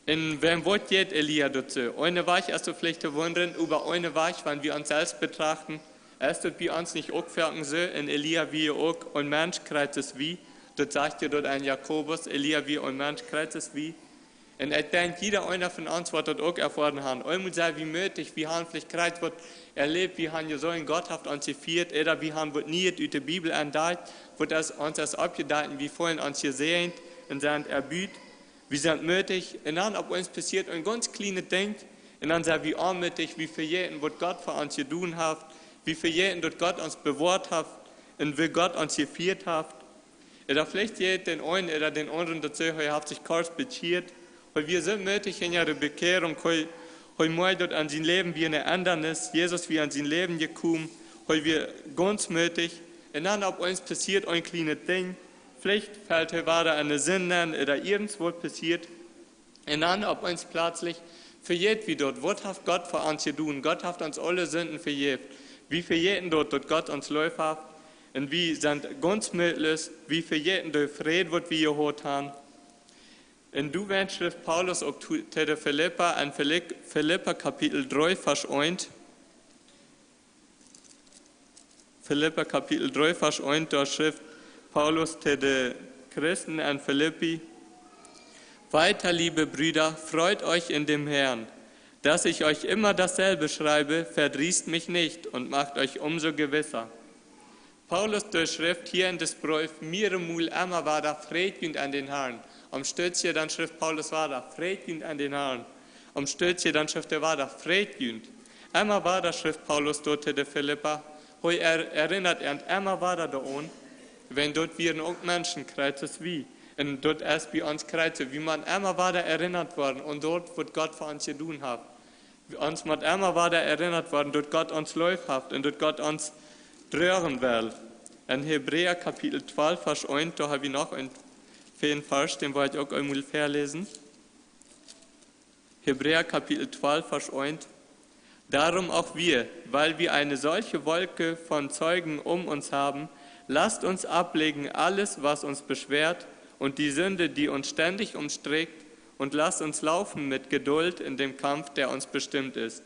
Un wäm woat jeit Elia daut soo? Een Wajch es daut veleicht to waundren, oba een Wajch, wan wie ons selfst betrachten, es daut bie ons nich uk foaken soo? Un Elia wia uk een Mensch, krakjt aus wie. Daut sajcht je daut aun Jakobus, Elia wia een Mensch, krakjt aus wie. Un ekj denkj, jieda eena von ons woat daut uk erfoaren haben. Eemol sent wie mootich, wie haben veleicht krakjt waut erläft, wie haben jeseenen, Gott haft ons jefieet, ooda wie haben waut Niees ut de Bibel entdakjt, waut es, ons es oppjedakjt, wie feelen ons jesäajent un sent erbuat. Wie sent mootich, un dan opp eemol passieet een gaunz kjlienet Dinkj, un dan sent wie onmootich, wie vejäten, waut Gott fa ons jedonen haft, wie vejäten, daut Gott ons bewoat haft un woo Gott ons jefieet haft. Ooda veleicht jeit dän eenen ooda dän aundren daut soo, hee haft sikj kort bekjieet. Hee wia soo mootich en siene Bekjierunk, hee, hee moakjt daut aun sien Läwen wia eene Endanis. Jesus wia en sien Läwen jekomen, hee wia gaunz mootich. Un dan opp eemol passieet een kjlienet Dinkj. Veleicht felt hee wada enne Sind nenn ooda irjent waut passieet. Un dan opp eemol pletslich vejät wie daut, waut haft Gott fa ons jedonen? Gott haft ons aule Sinden vejäft. Wie vejäten daut, daut Gott ons leef haft. Un wie sent gaunz mootloos, wie vejäten dän Fräd, waut wie jehaut haben. Un doawäajen schrift Paulus uk to, to de Filippa en Filip-, Filippa Kapitel dree, Varsch eent. Filippa Kapitel dree, Varsch eent, doa schrift Paulus to de Christen en Filippi: "Weiter, liebe Brüder, freut euch in dem Herrn. Dass ich euch immer dasselbe schreibe, verdrießt mich nicht und macht euch umso gewissser." Paulus, dee schrift hia en dän Breef mieremol emma wada: "Freet junt en dän Herrn." Om Stötje dan schrift Paulus wada: Freit junt aun dän Harn. Om Stötje dan schrift hee wada: Freit junt. Emma wada schrift Paulus doa to de Filippa, hee er-, erinnat an emma wada doaraun, wan daut wieren uk Menschen, krakjt soo aus wie. Un daut es bie ons krakjt soo, wie motten emma wada erinnat woaren aun daut, waut Gott fa ons jedonen haft. Ons mott emma wada erinnat woaren, daut Gott ons leef haft un daut Gott ons droagen well. En Hebräa Kapitel twalf, Varsch eent, doa hab wie noch een feinen Varsch, dän well ekj uk eemol väaläsen. Hebräa Kapitel twalf, Varsch eent. Darum auch wir, weil wir eine solche Wolke von Zeugen um uns haben, lasst uns ablegen alles, was uns beschwert, und die Sünde, die uns ständig umstrickt, und lasst uns laufen mit Geduld in dem Kampf, der uns bestimmt ist.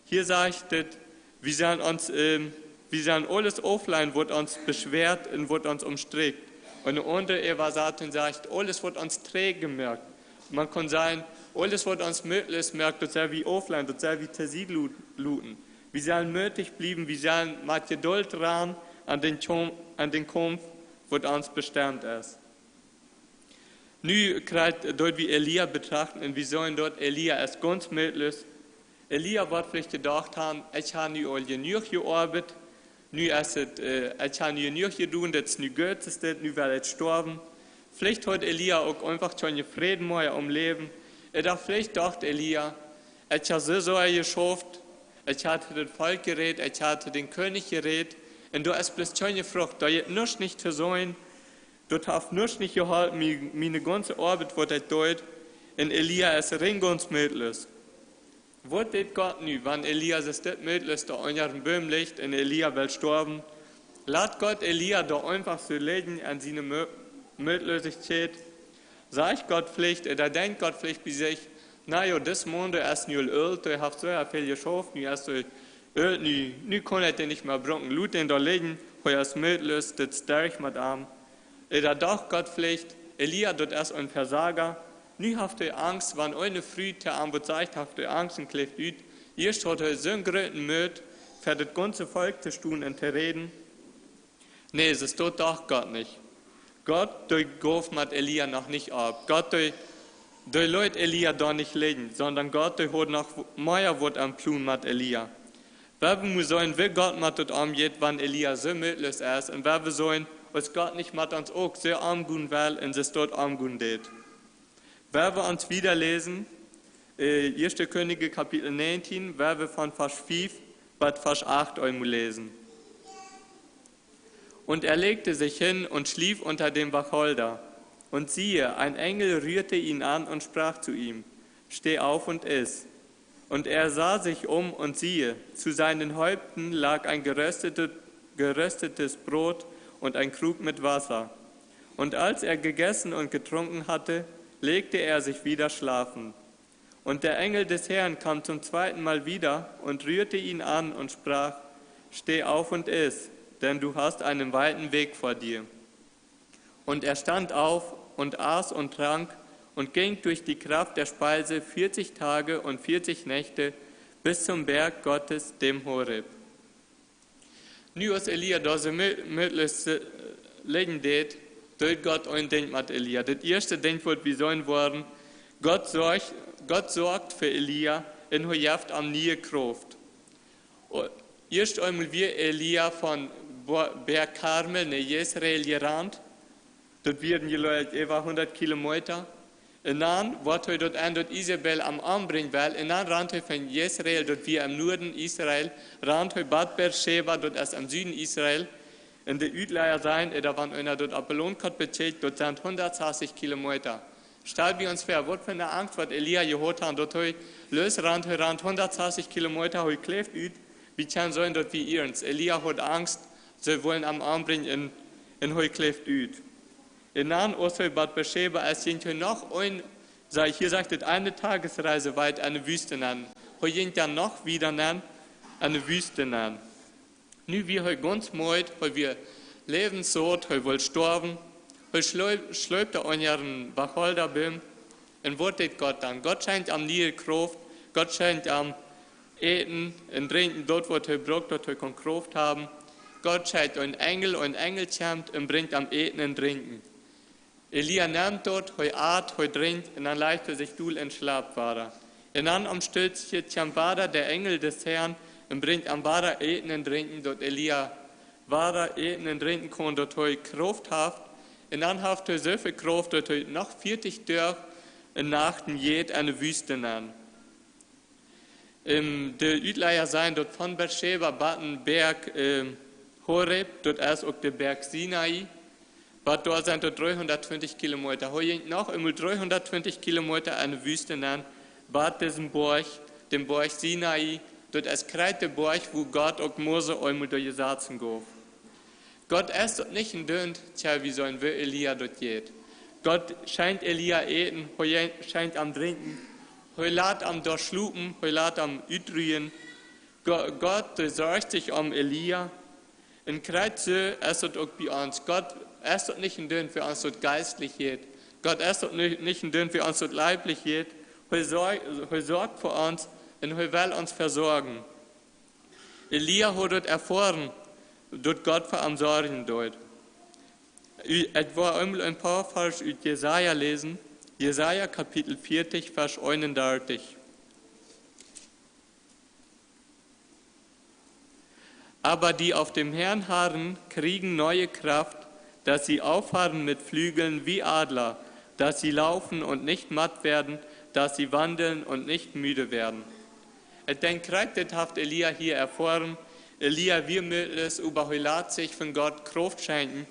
Hia sajcht et, wie sellen ons, ähm, wie sellen aules auflajen, waut ons beschwert un waut ons umstrickt. Un eene aundre Äwasatunk sajcht, aules, waut ons träge moakt. Maun kaun sajen, aules, waut ons mootloos moakt, daut sell wie auflajen, daut sell wie to Sied lo-, loten. Wie sellen mootich bliewen, wie sellen met Jeduld ran aun dän Kaum-, aun dän Kaumf, waut ons bestemt es. Nu krakjt daut wie Elia betrachten un wie seenen daut Elia es gaunz mootloos. Elia woat veleicht jedocht haben: Ekj hab nu aul jenuach jeoabeit, nu es et, äh, ekj hab nu jenuach jedonen, daut es nu goot, es daut, nu well ekj stoawen. Veleicht haud Elia uk eefach kjeenen Fräd mea em Läwen. Ooda veleicht docht Elia: Ekj hab soo sea jeschauft, ekj hab daut Volkj jerät, ekj hab dän Kjennich jerät, un doa es bloos kjeene Frucht, doa jeft nuscht nich to seenen. Daut haft nuscht nich jeholpen, mie-, miene gaunze Oabeit, waut ekj deed, un Elia es rein gaunz mootloos. Waut deit Gott nu, wan Elia es dit mootloos doa unja dän Boom licht un Elia well stoawen? Lat Gott Elia doa eefach soo lijen aun siene Mo-, Mootloosichkjeit? Sajcht Gott veleicht, ooda denkjt Gott veleicht bie sikj: Na jo, dis Maun, dee es nu aul oolt, dee haft soo väl jeschauft, nu es hee oolt, nu, nu kaun ekj dän nich mea brucken, lot dän doa lijen, hee es mootloos, dit es derch met am. Ooda docht Gott veleicht: Elia, daut es een Vesaja. Nu haft hee Angst, wan eene Fru to am waut sajcht, haft hee Angst un kjlift ut. Ieescht haud hee soon grooten Moot, ver daut gaunze Volkj to stonen un to räden. Nä, soo docht Gott nich. Gott, dee jeef met Elia noch nich opp. Gott, dee, dee leet Elia doa nich lijen, sonda Gott, dee haud noch w-, mea waut aum Plon met Elia. Wie motten seenen, woo Gott met daut omjeit, wan Elia soo mootloos es, un wie seenen, aus Gott nich met ons uk soo omgonen well un soo daut omgonen deit. Wie ons wieda läsen, äh, Ieeschte Kjennichs Kapitel näajentieen, wie von Varsch fief bat Varsch acht eemol läsen. Und er legte sich hin und schlief unter dem Wacholder. Und siehe, ein Engel rührte ihn an und sprach zu ihm: Steh auf und iss. Und er sah sich um, und siehe, zu seinen Häupten lag ein geröstete-, geröstetes Brot und ein Krug mit Wasser. Und als er gegessen und getrunken hatte, legte er sich wieder schlafen. Und der Engel des Herrn kam zum zweiten Mal wieder und rührte ihn an und sprach: Steh auf und iss, denn du hast einen weiten Weg vor dir. Und er stand auf und aß und trank und ging durch die Kraft der Speise vierzig Tage und vierzig Nächte bis zum Berg Gottes, dem Horeb. Nu aus Elia doa soo mo-, mootloos, äh, lijen deed, deed Gott een Dinkj met Elia. Daut ieeschte Dinkj, waut wie seenen woaren: Gott sorcht, Gott sorcht fa Elia un hee jeft am niee Krauft. O, ieescht eemol wia Elia von Bo-, Berg Karmel no Jezreel jerant. Daut wieren, jleew ekj, äwa hundat Kilometa. Un dan woat hee doa aun, daut Isebel am ombrinjen well. Un dan rant hee von Jezreel, daut wia em Nuaden Israel, rant hee bat Beerscheba, daut es em Suden Israel. Un de Utleaja sajen, ooda wan eena daut opp de Launtkoat bekjikjt, daut sent hundatsastich Kilometa. Stal wie ons väa, waut fa eene Angst waut Elia jehaut haud, daut hee loosrant, hee rant hundatsastich Kilometa, hee kjlift ut. Wie kjennen seenen, daut wia iernst. Elia haud Angst, see wullen am ombrinjen un, un hee kjlift ut. Un dan, aus hee bat Beerscheba es, jinkj hee noch een, saj, hia sajcht et, eene Tagesreise weit enne Wüste nenn. Hee jinkj dan noch wieda nenn, enne Wüste nenn. Nu wia hee gaunz meed, hee wia läwenssaut, hee wull stoawen. Hee schleep-, schleept doa unja dän Wacholderboom. Un waut deed Gott dan? Gott schenkjt am niee Krauft, Gott schenkjt am Äten un Drinkjen, daut waut hee brukt, daut hee kaun Krauft haben. Gott schekjt een Enjel, een Enjel kjemt un brinjt am Äten un Drinkjen. Elia nemt daut, hee at, hee drinkjt un dan lajcht hee sikj dol un schlapt wada. Un dan aum Stötje kjemt wada de Enjel des Herrn un brinjt am wada Äten un Drinkjen, daut Elia wada äten un drinkjen kaun, daut hee Krauft haft. Un dan haft hee soo väl Krauft, daut hee noch vieetich Doag un Nachten jeit enne Wüste nenn. Ähm, de Utleja sajen daut von Beerscheba bat een Berg, ähm, Horeb, daut es uk de Berg Sinai, bat doa sent daut dreehundattwintich Kilometa. Hee jinkj noch eemol dreehundattwintich Kilometa enne Wüste nenn, bat disen Boajch, dän Boajch Sinai, daut es krakjt de Boajch, wua Gott uk Mose eemol de Jesazen jeef. Gott es daut nich en Dunt, tja, wie sellen wie Elia daut jeit. Gott schenkjt Elia Äten, hee schenkjt am Drinkjen, hee lat am doa schlopen, hee lat am utruen. Go-, Gott, dee sorcht sikj om Elia. Un krakjt soo es daut uk bie ons. Gott es daut nich en Dunt, woo ons daut jeistlich jeit. Gott es daut nich, nich en Dunt, woo ons daut leiblich jeit. Hee sorj-, hee sorcht fa ons un hee well ons vesorjen. Elia haud daut erfoaren, daut Gott fa am sorjen deed. Ekj well eemol een poa Varsch ut Jesaja läsen. Jesaja Kapitel vieetich, Varsch eenundartich. Aber die auf dem Herrn harren, kriegen neue Kraft, dass sie auffahren mit Flügeln wie Adler, dass sie laufen und nicht matt werden, dass sie wandeln und nicht müde werden. Ekj denkj, krakjt dit haft Elia hia erfoaren. Elia wia mootloos, oba hee lat sikj von Gott Krauft schenkjen.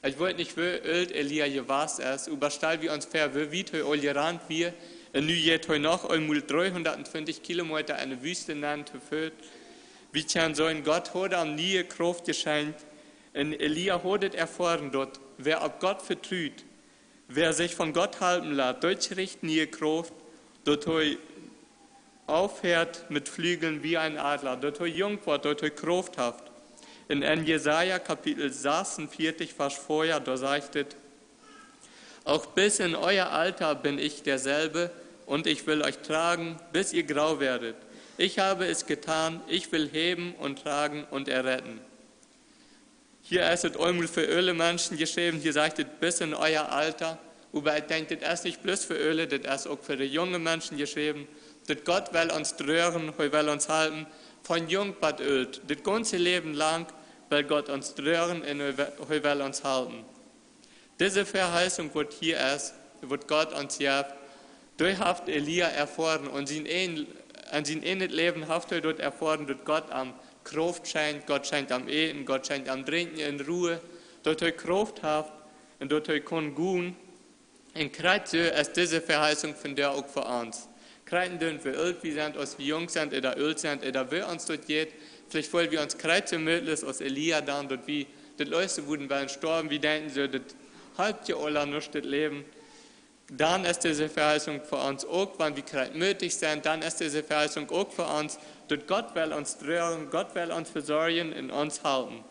Ekj weet nich, woo oolt Elia jewast es, oba stal wie ons väa, woo wiet hee aul jerant wia, un nu jeit hee noch eemol dreehundattwintich Kilometa enne Wüste nenn to Foot. Wie kjennen seenen, Gott haud am niee Krauft jeschenkjt, un Elia haud et erfoaren, daut wäa opp Gott vetrut, wäa sikj von Gott halpen lat, dee kjricht niee Krauft, daut hee aufhört mit Flügeln wie ein Adler, daut hee junk woat, daut hee Krauft haft. Un en Jesaja Kapitel sechsundvierzig, Varsch vier, doa sajcht et: Auch bis in euer Alter bin ich derselbe und ich will euch tragen, bis ihr grau werdet. Ich habe es getan, ich will heben und tragen und erretten. Hia es et eemol fa oole Menschen jeschräwen, hia sajcht et bis in euer Alter. Oba ekj denkj, dit es nich bloos fa oole, dit es uk fa de junge Menschen jeschräwen. Daut Gott well ons droagen, hee well ons halpen, von junk bat oolt, daut gaunze Läwen lang well Gott ons droagen un hee we-, hee well ons halpen. Dise Veheißunk, waut hia es, waut Gott ons jeft, dee haft Elia erfoaren. En sien een-, en sien ieejnet Läwen haft hee daut erfoaren, daut Gott am Krauft schenkjt, Gott schenkjt am Äten, Gott schenkjt am Drinkjen un Ru, daut hee Krauft haft un daut hee kaun gonen. Un krakjt soo es dise Veheißunk vondoag uk fa ons. Krakjt en Dunt, woo oolt wie sent, aus wie junk sent ooda oolt sent, ooda woo ons daut jeit, veleicht feelen wie ons krakjt soo mootloos aus Elia dan, daut wie daut leefste wudden wellen stoawen, wie denkjen soo, daut halpt je aula nuscht, daut Läwen. Dan es dise Veheißunk fa ons uk, wan wie krakjt mootich sent, dan es dise Veheißunk uk fa ons, daut Gott well ons droagen, Gott well ons vesorjen un ons halpen.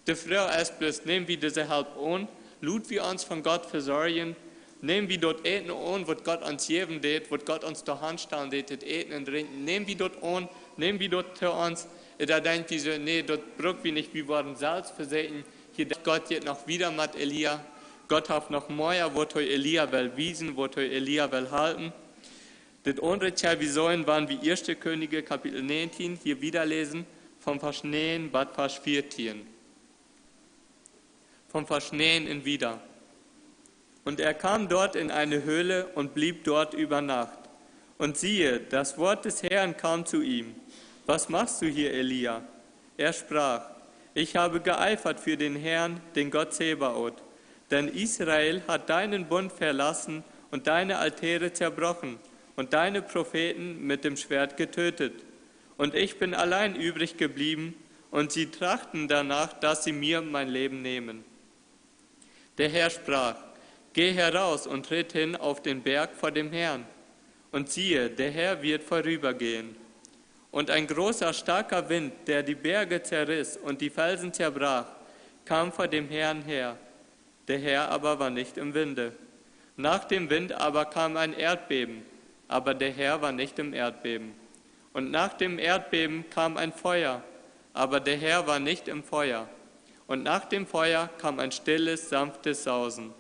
De Froag es bloos, näm wie dise Help aun? Lot wie ons von Gott vesorjen? Näm wie daut Äten aun, waut Gott ons jäwen deed, waut Gott ons to Haunt stalen deed, daut Äten un Drinkjen? Näm wie daut aun? Näm wie daut to ons? Ooda denkj wie soo, nä, daut bruck wie nich, wie woaren selfst vesäkjen. Hia deit Gott jetzt noch wieda met Elia. Gott haft noch mea, waut hee Elia well wiesen, waut hee Elia well halpen. Daut aundre kjenn wie seenen, wan wie Ieeschte Kjennichs Kapitel näajentieen hia wieda läsen, von Varsch näajen bat Varsch vieetieen. Von Varsch näajen un wieda. Und er kam dort in eine Höhle und blieb dort über Nacht. Und siehe, das Wort des Herrn kam zu ihm: Was machst du hier, Elia? Er sprach: Ich habe geeifert für den Herrn, den Gott Zebaoth. Denn Israel hat deinen Bund verlassen und deine Altäre zerbrochen und deine Propheten mit dem Schwert getötet. Und ich bin allein übrig geblieben, und sie trachten danach, dass sie mir mein Leben nehmen. Der Herr sprach: Geh heraus und tritt hin auf den Berg vor dem Herrn. Und siehe, der Herr wird vorübergehen. Und ein großer, starker Wind, der die Berge zerriss und die Felsen zerbrach, kam vor dem Herrn her. Der Herr aber war nicht im Winde. Nach dem Wind aber kam ein Erdbeben, aber der Herr war nicht im Erdbeben. Und nach dem Erdbeben kam ein Feuer, aber der Herr war nicht im Feuer. Und nach dem Feuer kam ein stilles, sanftes Sausen.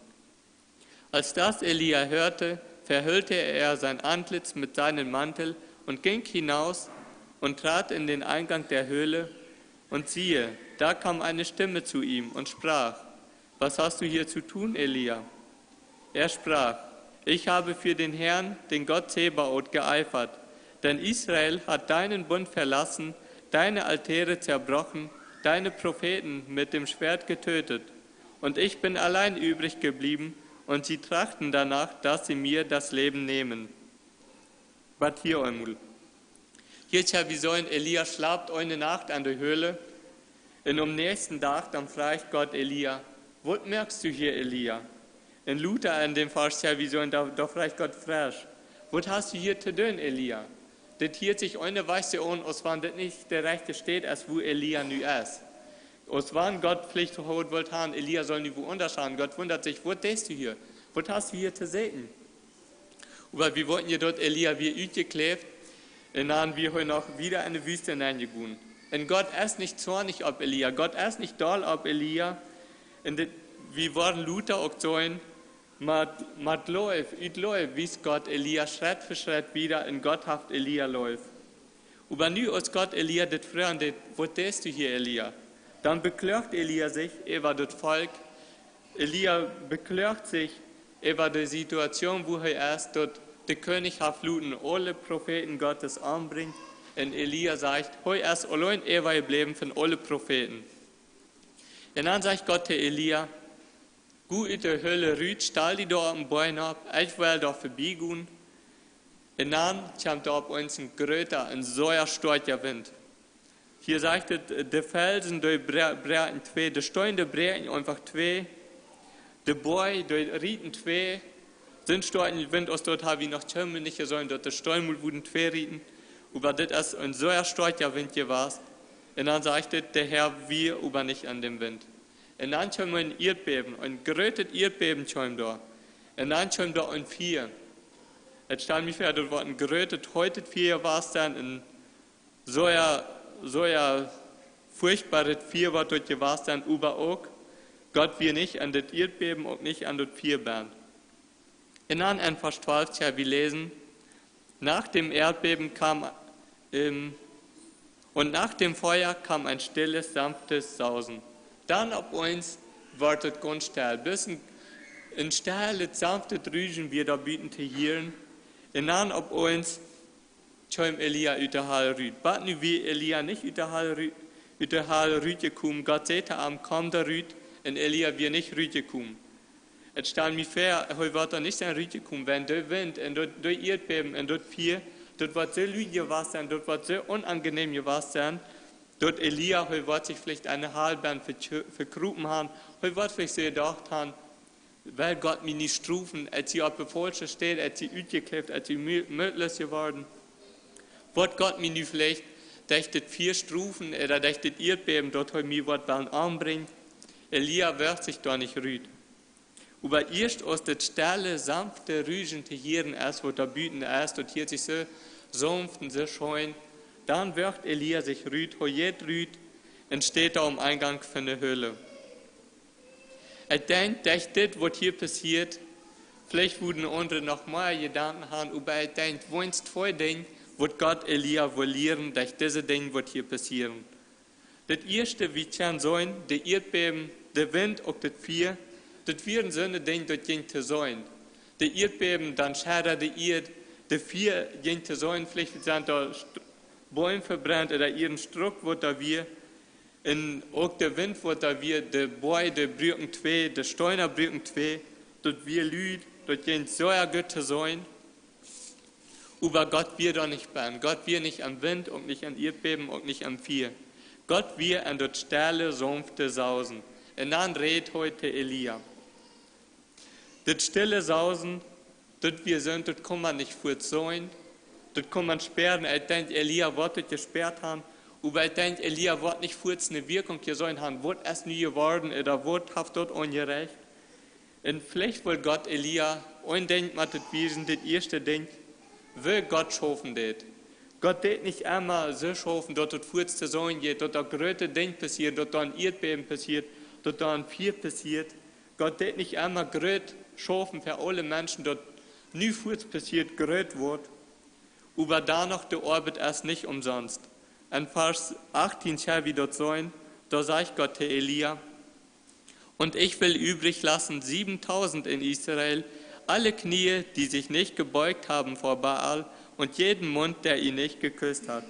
Als das Elia hörte, verhüllte er sein Antlitz mit seinem Mantel und ging hinaus und trat in den Eingang der Höhle. Und siehe, da kam eine Stimme zu ihm und sprach: Was hast du hier zu tun, Elia? Er sprach: Ich habe für den Herrn, den Gott Zebaoth, geeifert, denn Israel hat deinen Bund verlassen, deine Altäre zerbrochen, deine Propheten mit dem Schwert getötet. Und ich bin allein übrig geblieben, und sie trachten danach, dass sie mir das Leben nehmen. Bat hia eemol. Hia es wie soo een: Elia schlapt eene Nacht en de Höhle. Un aum näakjsten Dach dan fruacht Gott Elia: Waut moakst du hia, Elia? Un lota en däm Varsch es wie soo een, doa, doa fruacht Gott fresch: Waut hast du hia to doonen, Elia? Dit hieet sikj eene Wies aun, aus wan dit nich de rajchte Städ es, wua Elia nu es. Aus wan Gott veleicht haud wult han, Elia saul nu wua aundasch han. Gott wundat sikj: Waut deist du hia? Waut hast du hia to sieekjen? Oba wie weeten je, daut Elia wia utjekjläft un dan wia hee noch wieda en de Wüste nenjegonen. Un Gott es nich zornich opp Elia, Gott es nich doll opp Elia. Un dit, wie woaren lota uk seenen, met, met Leew, ut Leew wiest Gott Elia Schrett fa Schrett wieda un Gott haft Elia leef. Oba nu, aus Gott Elia dit fruach: Waut deist du hia, Elia? Dan bekloagt Elia sikj äwa daut Volkj. Elia bekloagt sikj äwa de Situation, wua hee es, daut de Kjennich haft loten aule Profeeten Gottes ombrinjen. Un Elia sajcht, hee es auleen äwajebläwen von aule Profeeten. Un dan sajcht Gott to Elia: Go ut de Höhle rut, stal die doa opp een Boajch opp, ekj well doa verbiegonen. Un dan kjemt doa opp eemol een groota un sea stoakja Wint. Hia sajcht et, de Felsen, dee bre-, bräakjen twei, de Steena bräakjen eefach twei, de Boajch, dee rieten twei. Soon stoakjen Wint aus daut ha wie noch kjeenmol nich jeseenen, daut de Steena mol wudden twei rieten. Oba dit es een sea stoakja Wint jewast. Un dan sajcht et, de Herr wia oba nich en däm Wint. Un dan kjeem een Ieedbäwen, een grootet Ieedbäwen kjeem doa. Un dan kjeem doa een Fia. Ekj stal mie väa, daut woat een grootet, heetet Fia jewast sennen, een sea, sea fuchtboaret Fia woat daut jewast sennen, oba uk, Gott wia nich en daut Ieedbäwen, uk nich en daut Fia bennen. Un dan en Varsch twalf, jo, wie läsen: Nach dem Erdbeben kam, ähm, und nach dem Feuer kam ein stilles, sanftes Sausen. Dan opp eemol wort et gaunz stell. Bloos een, een stillet, sanftet Rusen wia doa buten to hieren. Un dan opp eemol kjeem Elia ut de Hal rut. Bat nu wia Elia nich ut de Hal ru-, ut de Hal rutjekomen. Gott säd to am: Komm doa rut. Un Elia wia nich rutjekomen. Ekj stal mie väa, hee woat doa nich sennen rutjekomen, wan de Wint un daut, daut Ieedbäwen un daut Fia, daut woat soo lud jewast sennen, daut woat soo onanjenäm jewast sennen, daut Elia, hee woat sikj veleicht en de Hal bennen vekj-, vekropen han, hee woat veleicht soo jedocht han: Well Gott mie nu strofen, ekj sie opp de faulsche Städ, ekj sie utjekjläft, ekj sie mö-, mootloos jeworden. Woat Gott mie nu veleicht derch daut Fia strofen, ooda derch daut Ieedbäwen, daut hee mie woat wellen ombrinjen? Elia woagt sikj doa nich rut. Oba ieescht aus daut stille, sanfte Rusen to hieren es, waut doa buten es, daut hieet sikj soo saunft un soo scheen, dan woagt Elia sikj rut, hee jeit rut un steit doa aum Enjank von de Höhle. Ekj denkj, daut dit, waut hia passieet, veleicht wudden aundre noch mea Jedanken han, oba ekj denkj, woont twee Dinja, waut Gott Elia well lieren, derch dise Dinja, waut hia passieren. Daut ieeschte, wie kjennen seenen, de Ieedbäwen, de Wint, uk daut Fia, daut wieren soone Dinja, daut jinkj to seenen. De Ieedbäwen, dan schuddad de Ieed, de Fia jinkj to seenen, veleicht sent doa St-, Beem vebrent, ooda een Struck, waut doa wia. Un uk de Wint, waut doa wia, de Boajch, dee bruaken twei, de Steena bruaken twei, daut wia lud, daut jinkj sea goot to seenen. Oba Gott wia doa nich bennen. Gott wia nich aum Wint, uk nich aum Ieedbäwen, uk nich aum Fia. Gott wia en daut stille, saunfte Sausen. Un dan rät hee to Elia. Daut stille Sausen, daut wia soont, daut kunn maun nich fuaz seenen. Daut kunn maun spieren. Ekj denkj, Elia woat daut jespäat han. Oba ekj denkj, Elia woat nich fuaz ne Wirkjunk jeseenen han, waut es nu jeworden, ooda waut haft daut aunjerecht. Un veleicht well Gott Elia een Dinkj met daut wiesen, daut ieeschte Dinkj, woo Gott schaufen deit. Gott deit nich emma soo schaufen, daut daut fuaz to seenen jeit, daut doa groote Dinja passieren, daut doa een Ieedbäwen passieet, daut doa een Fia passieet. Gott deit nich emma groot schaufen fa aule Menschen, daut nu fuaz passieet groot woat, oba dan noch de Oabeit es nich omsonst. En Varsch achtieen kjenn wie daut seenen, doa sajcht Gott to Elia: Und ich will übrig lassen siebentausend in Israel, alle Knie, die sich nicht gebeugt haben vor Baal, und jeden Mund, der ihn nicht geküsst hat.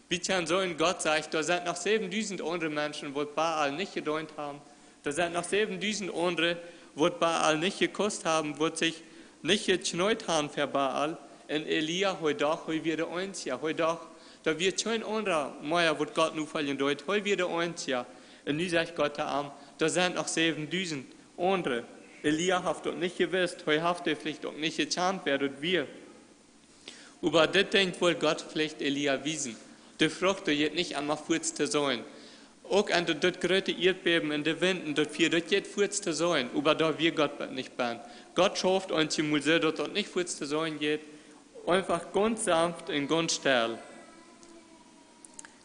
Wie kjenn seenen, Gott sajcht, doa sent noch säwendusent aundre Menschen, waut Baal nich jedeent haben. Doa sent noch säwendusent aundre, waut Baal nich jekusst haben, waut sich nich jekjneet haben fa Baal. Un Elia, hee docht, hee wia de eensja, hee docht, doa wia kjeen aundra mea, waut Gott nofoljen deed, hee wia de eensja. Un nu sajcht Gott to am, doa sent noch säwendusent aundre. Elia haft daut nich jewist, hee haft veleicht uk nich jekjant, wäa daut wia. Oba dit Dinkj wull Gott veleicht Elia wiesen. De Frucht, dee jeit nich emma fuaz to seenen. Uk aun daut, daut groote Ieedbäben un de Winden, daut Fia, daut jeit fuaz to seenen, oba doa wia Gott nich bie. Gott schauft ons je mol soo, daut daut nich fuaz to seenen jeit, eenfach gaunz sanft un gaunz stell.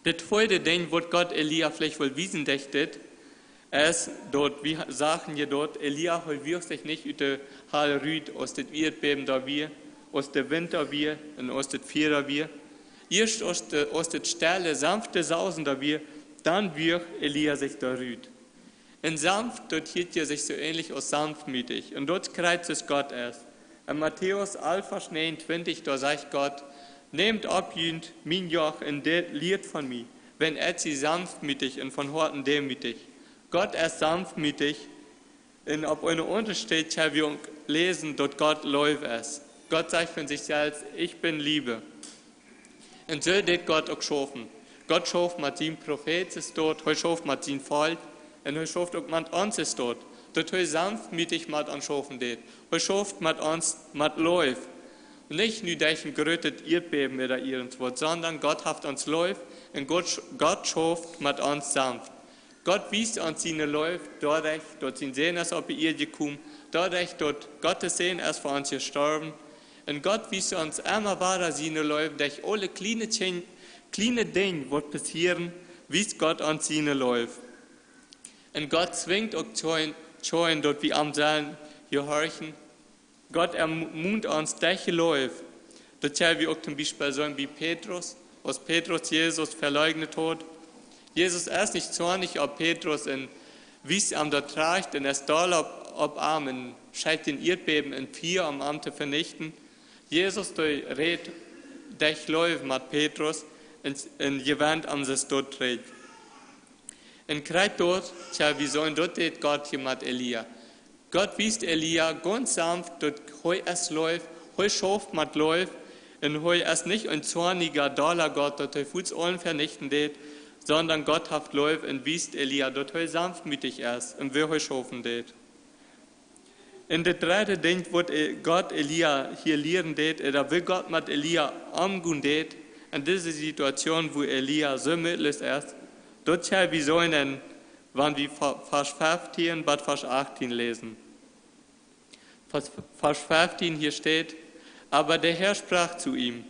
Dit tweede Dinkj, waut Gott Elia veleicht wull wiesen, daut dit es, daut wie sagen je daut, Elia, hee wuak sikj nich ut de Hal rut, aus daut Ieedbäben doa wia, aus de Wind doa wia un aus daut Fia doa wia. Ieescht aus de, aus daut stelle, sanfte Sausen doa wia, dan wuak Elia sikj doa rut. Un sanft, daut hieet je sikj soo änlich aus sanftmootich. Un daut kjrieen, soo aus Gott es. En Matäus alf, Varsch näajenuntwintich, doa sajcht Gott: Nämt opp junt mien Joch un de-, lieet von mie, wiels ekj sie sanftmootich un von Hoaten deemootich. Gott es sanftmootich. Un opp eene aundre Städ kjenn wie uk läsen, daut Gott Leew es. Gott sajcht von sikj selfst: Ich bin Liebe. Un soo deit Gott uk schaufen. Gott schauft met sienen Profeeten, hee schauft met sien Volkj un hee schauft uk met ons, daut hee sanftmootich met ons schaufen deit. Hee schauft met ons met Leew. Nich nu derch een grootet Ieedbäben ooda irjentwaut, sonda Gott haft ons leef un Gott, Gott schauft met ons sanft. Gott wiest ons siene Leew doaderch, daut sien Sän es opp de Ieed jekomen, doaderch, daut Gott sien Sän es fa ons jestorwen. Un Gott wiest ons emma wada siene Leew, derch aule kjliene Dinj, kjliene Dinj, waut passieren, wiest Gott ons siene Leew. Un Gott zwinjt uk kjeen, kjeen, daut wie am sellen jehorchen. Gott ermunt ons derch Leew. Daut kjenn wie uk toom Biespel seenen bie Petrus, aus Petrus Jesus veleajent haud. Jesus es nich zornich opp Petrus un wiest am daut trajcht un es doll opp, opp am un schekjt een Ieedbäben un Fia, om am to venichten. Jesus, dee rät derch Leew met Petrus un, un jewennt am sien Stoot trigj. Un krakjt daut, tja, wie seenen, daut deit Gott hia met Elia. Gott wiest Elia gaunz sanft, daut hee es Leew, hee schauft met Leew, un hee es nich een zornicha, dolla Gott, daut hee fuaz aulen venichten deit, sonda Gott haft Leew un wiest Elia, daut hee sanftmootich es un woo hee schaufen deit. Un daut dredde Dinkj, waut E-, Gott Elia hia lieren deit, ooda woo Gott met Elia omgonen deit, en dise Situation, wua Elia soo mootloos es, daut kjenn wie seenen, wan wie Va-, Varsch feftieen bat Varsch achtieen läsen. Varsch, Varsch feftieen, hia steit: Aber der Herr sprach zu ihm: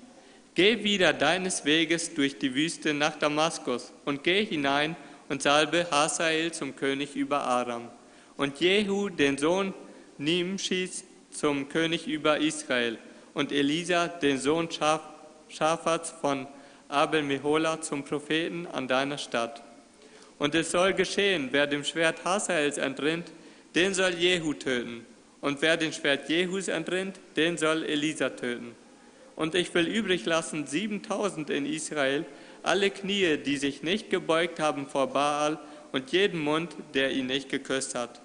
Geh wieder deines Weges durch die Wüste nach Damaskus und geh hinein und salbe Hazael zum König über Aram und Jehu, den Sohn Nimschis, zum König über Israel und Elisa, den Sohn Schaf-, Schafats von Abel-Mehola, zum Propheten an deiner Stadt. Und es soll geschehen, wer dem Schwert Hazaels entrinnt, den soll Jehu töten. Und wer dem Schwert Jehus entrinnt, den soll Elisa töten. Und ich will übrig lassen siebentausend in Israel, alle Knie, die sich nicht gebeugt haben vor Baal, und jeden Mund, der ihn nicht geküsst hat.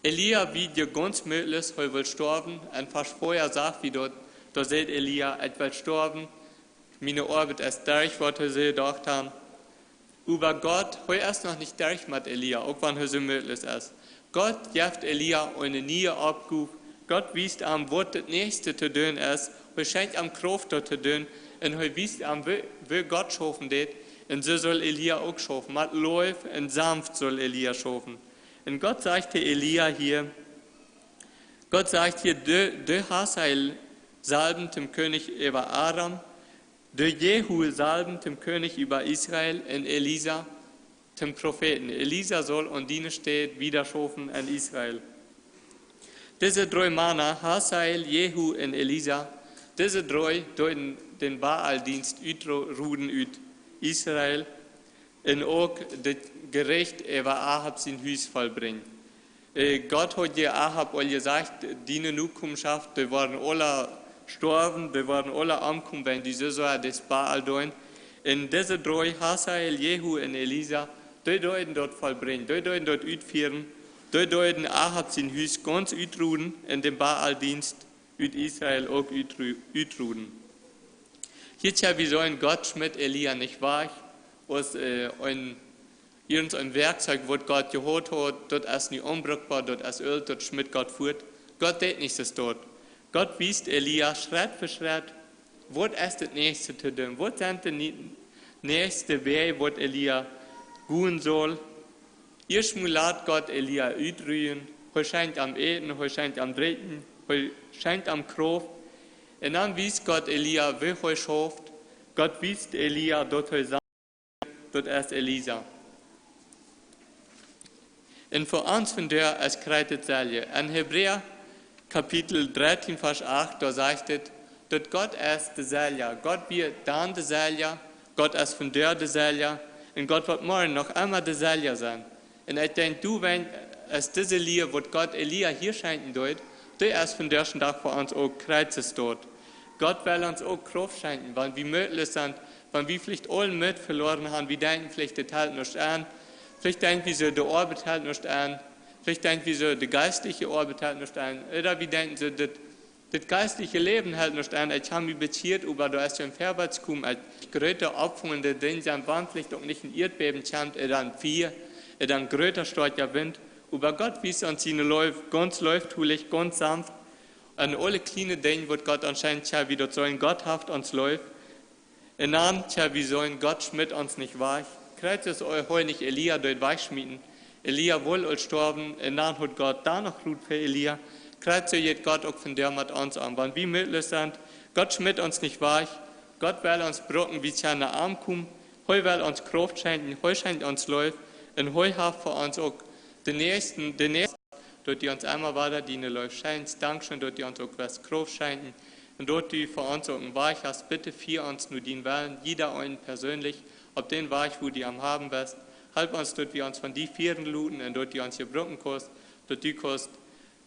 Elia wia gaunz mootloos, hee wull stoawen, un Varsch fiew sajcht, woo daut, doa sajcht Elia: Ekj well stoawen, miene Oabeit es derch, waut hee soo jedocht haud. Oba Gott, hee es noch nich derch met Elia, uk wan hee soo mootloos es. Gott jeft Elia eene niee Oppgow. Gott wiest am, waut daut näakjste to doonen es. Hee schenkjt am Krauft, daut to doonen. Un hee wiest am, woo, woo Gott schaufen deit. Un soo saul Elia uk schaufen. Met Leew un sanft saul Elia schaufen. Un Gott sajcht to Elia hia, Gott sajcht hia: Du, du Hazael salben zum König über Aram, du Jehu salben zum König über Israel, un Elisa, toom Profeeten. Elisa saul aun diene Städ wieda schaufen en Israel. Dise dree Mana, Hasael, Jehu un Elisa, dise dree deeden dän Baaldienst utroden ut Israel un uk daut Jerecht äwa Ahab sien Hus vollbrinjen. Äh, Gott haud je Ahab aul jesajcht: Diene Nokomschoft, dee woaren aula stoawen, dee woaren aula omkomen, wan dee soo sea dän Baal deenen. Un dise dree, Hasael, Jehu un Elisa, dee deeden daut vollbrinjen, dee deeden daut utfieren, dee deeden Ahab sien Hus gaunz utroden un dän Baaldienst ut Israel uk utro-, utroden. Hia kjenn wie seenen, Gott schmitt Elia nich wajch, aus, äh, een, irjent een Werkzeug, waut Gott jehaut haud, daut es nu onbrukboa, daut es oolt, daut schmitt Gott fuat. Gott deed nich soo daut. Gott wiest Elia Schrett fa Schrett, waut es daut näakjste to doonen, waut sent de nie-, näakjste Wäaj, waut Elia gonen saul. Ieescht mol lat Gott Elia utruen, hee schenkjt am Äten, hee schenkjt am Drinkjen, hee schenkjt am Krauft. Un dan wiest Gott Elia, woo hee schauft. Gott wiest Elia, daut hee sajcht, daut es Elisa. Un fa ons vondoag es krakjt daut selwje. En Hebräa Kapitel dartieen, Varsch acht, doa sajcht et, daut Gott es deeselwja. Gott wia dan deeselwja, Gott es vondoag deeselwja, un Gott woat morjen noch emma deeselwja sennen. Un ekj denkj, du, wan, es dise Lia, waut Gott Elia hia schenkjen deed, dee es vondoag dän Dach fa ons uk krakjt soo. Gott well ons uk Krauft schenkjen, wan wie mootloos sent, wan wie veleicht aul Moot veloaren haben, wie denkjen veleicht, daut helt nuscht aun. Veleicht denkj wie soo, de Oabeit helt nuscht aun. Veleicht denkj wie soo, de jeistliche Oabeit helt nuscht aun. Ooda wie denkjen soo, daut, daut jeistliche Läwen helt nuscht aun. Ekj hab mie bekjieet, oba doa es kjeen Verwoats komen. Ekj, groote oppfollende Dinja sent, wan veleicht uk nich een Ieedbäben kjemt, ooda een Fia, ooda een groota stoakja Wint. Oba Gott wiest ons siene Leew, gaunz leeftolich, gaunz sanft. En aule kjliene Dinja, waut Gott ons schenkjt, jo, wie daut sellen, Gott haft ons leef. Un dan, jo, wie sellen, Gott schmitt ons nich wajch. Krakjt soo aus hee nich Elia deed wajchschmieten. Elia wull aul stoawen, un dan haud Gott dan noch Rot fa Elia. Krakjt soo jeit Gott uk vondoag met ons om. Wan wie mootloos sent, Gott schmitt ons nich wajch. Gott well ons brucken, wie kjennen aunkomen. Hee well ons Krauft schenkjen, hee schenkjt ons Leew. Un hee haft fa ons uk dän näakjsten, dän näakjsten, daut du ons emma wada diene Leew schenkjst. Dankscheen, daut du ons uk west Krauft schenkjen. Un daut du fa ons uk een Wajch hast, bitte fia ons no dienen Wellen, jieda een perseenlich, opp dän Wajch, woo du am haben west. Help ons, daut wie ons von die fieren loten un daut du ons brucken kaust, daut du kaust,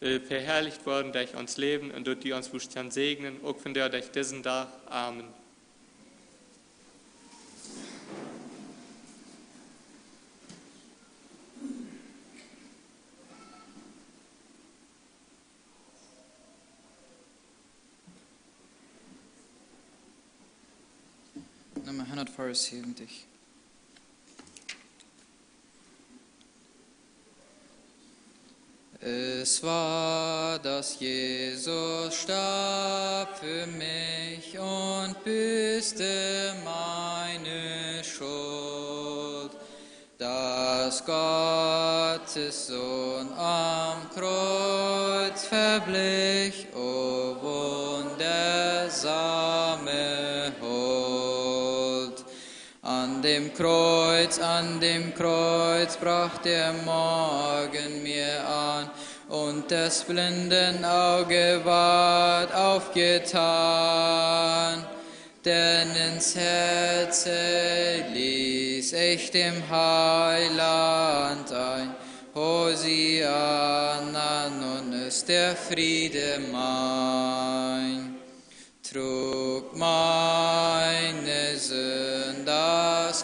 äh, veharlicht woaren derch ons Läwen un daut du ons woascht säajnen, uk vondoag derch disen Dach. Amen. Nummer hundertvierundsiebzig. Es war, dass Jesus starb für mich und büßte meine Schuld, dass Gottes Sohn am Kreuz verblich, o wundersame Huld. An dem Kreuz, an dem Kreuz brach der Morgen mir an, und des blinden Auge ward aufgetan. Denn ins Herze ließ ich dem Heiland ein: Hosianna, nun ist der Friede mein. Trug meine Sünd das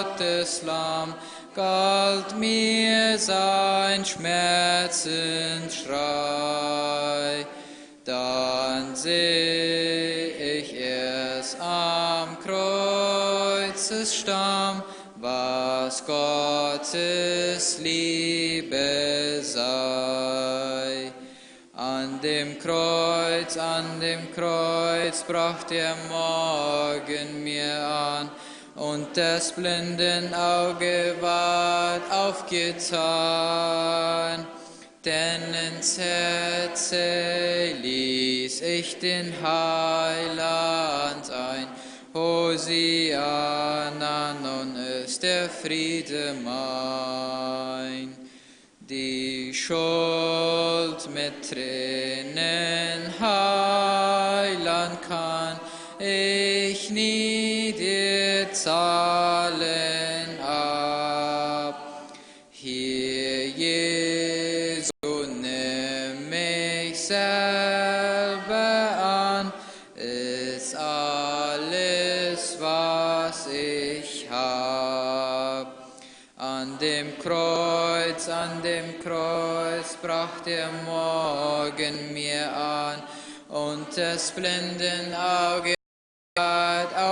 Gotteslamm, galt mir sein Schmerzensschrei. Dann seh ich erst am Kreuzesstamm, was Gottes Liebe sei. An dem Kreuz, an dem Kreuz brach der Morgen mir an, und des blinden Auge ward aufgetan. Denn ins Herze ließ ich den Heiland ein: Hosianna, nun ist der Friede mein. Die Schuld mit Tränen, Heiland, kann ich nie dir zahlen ab. Hier, Jesu, nimm mich selber an, ist alles, was ich hab. An dem Kreuz, an dem Kreuz brach der Morgen mir an, und des blinden Auge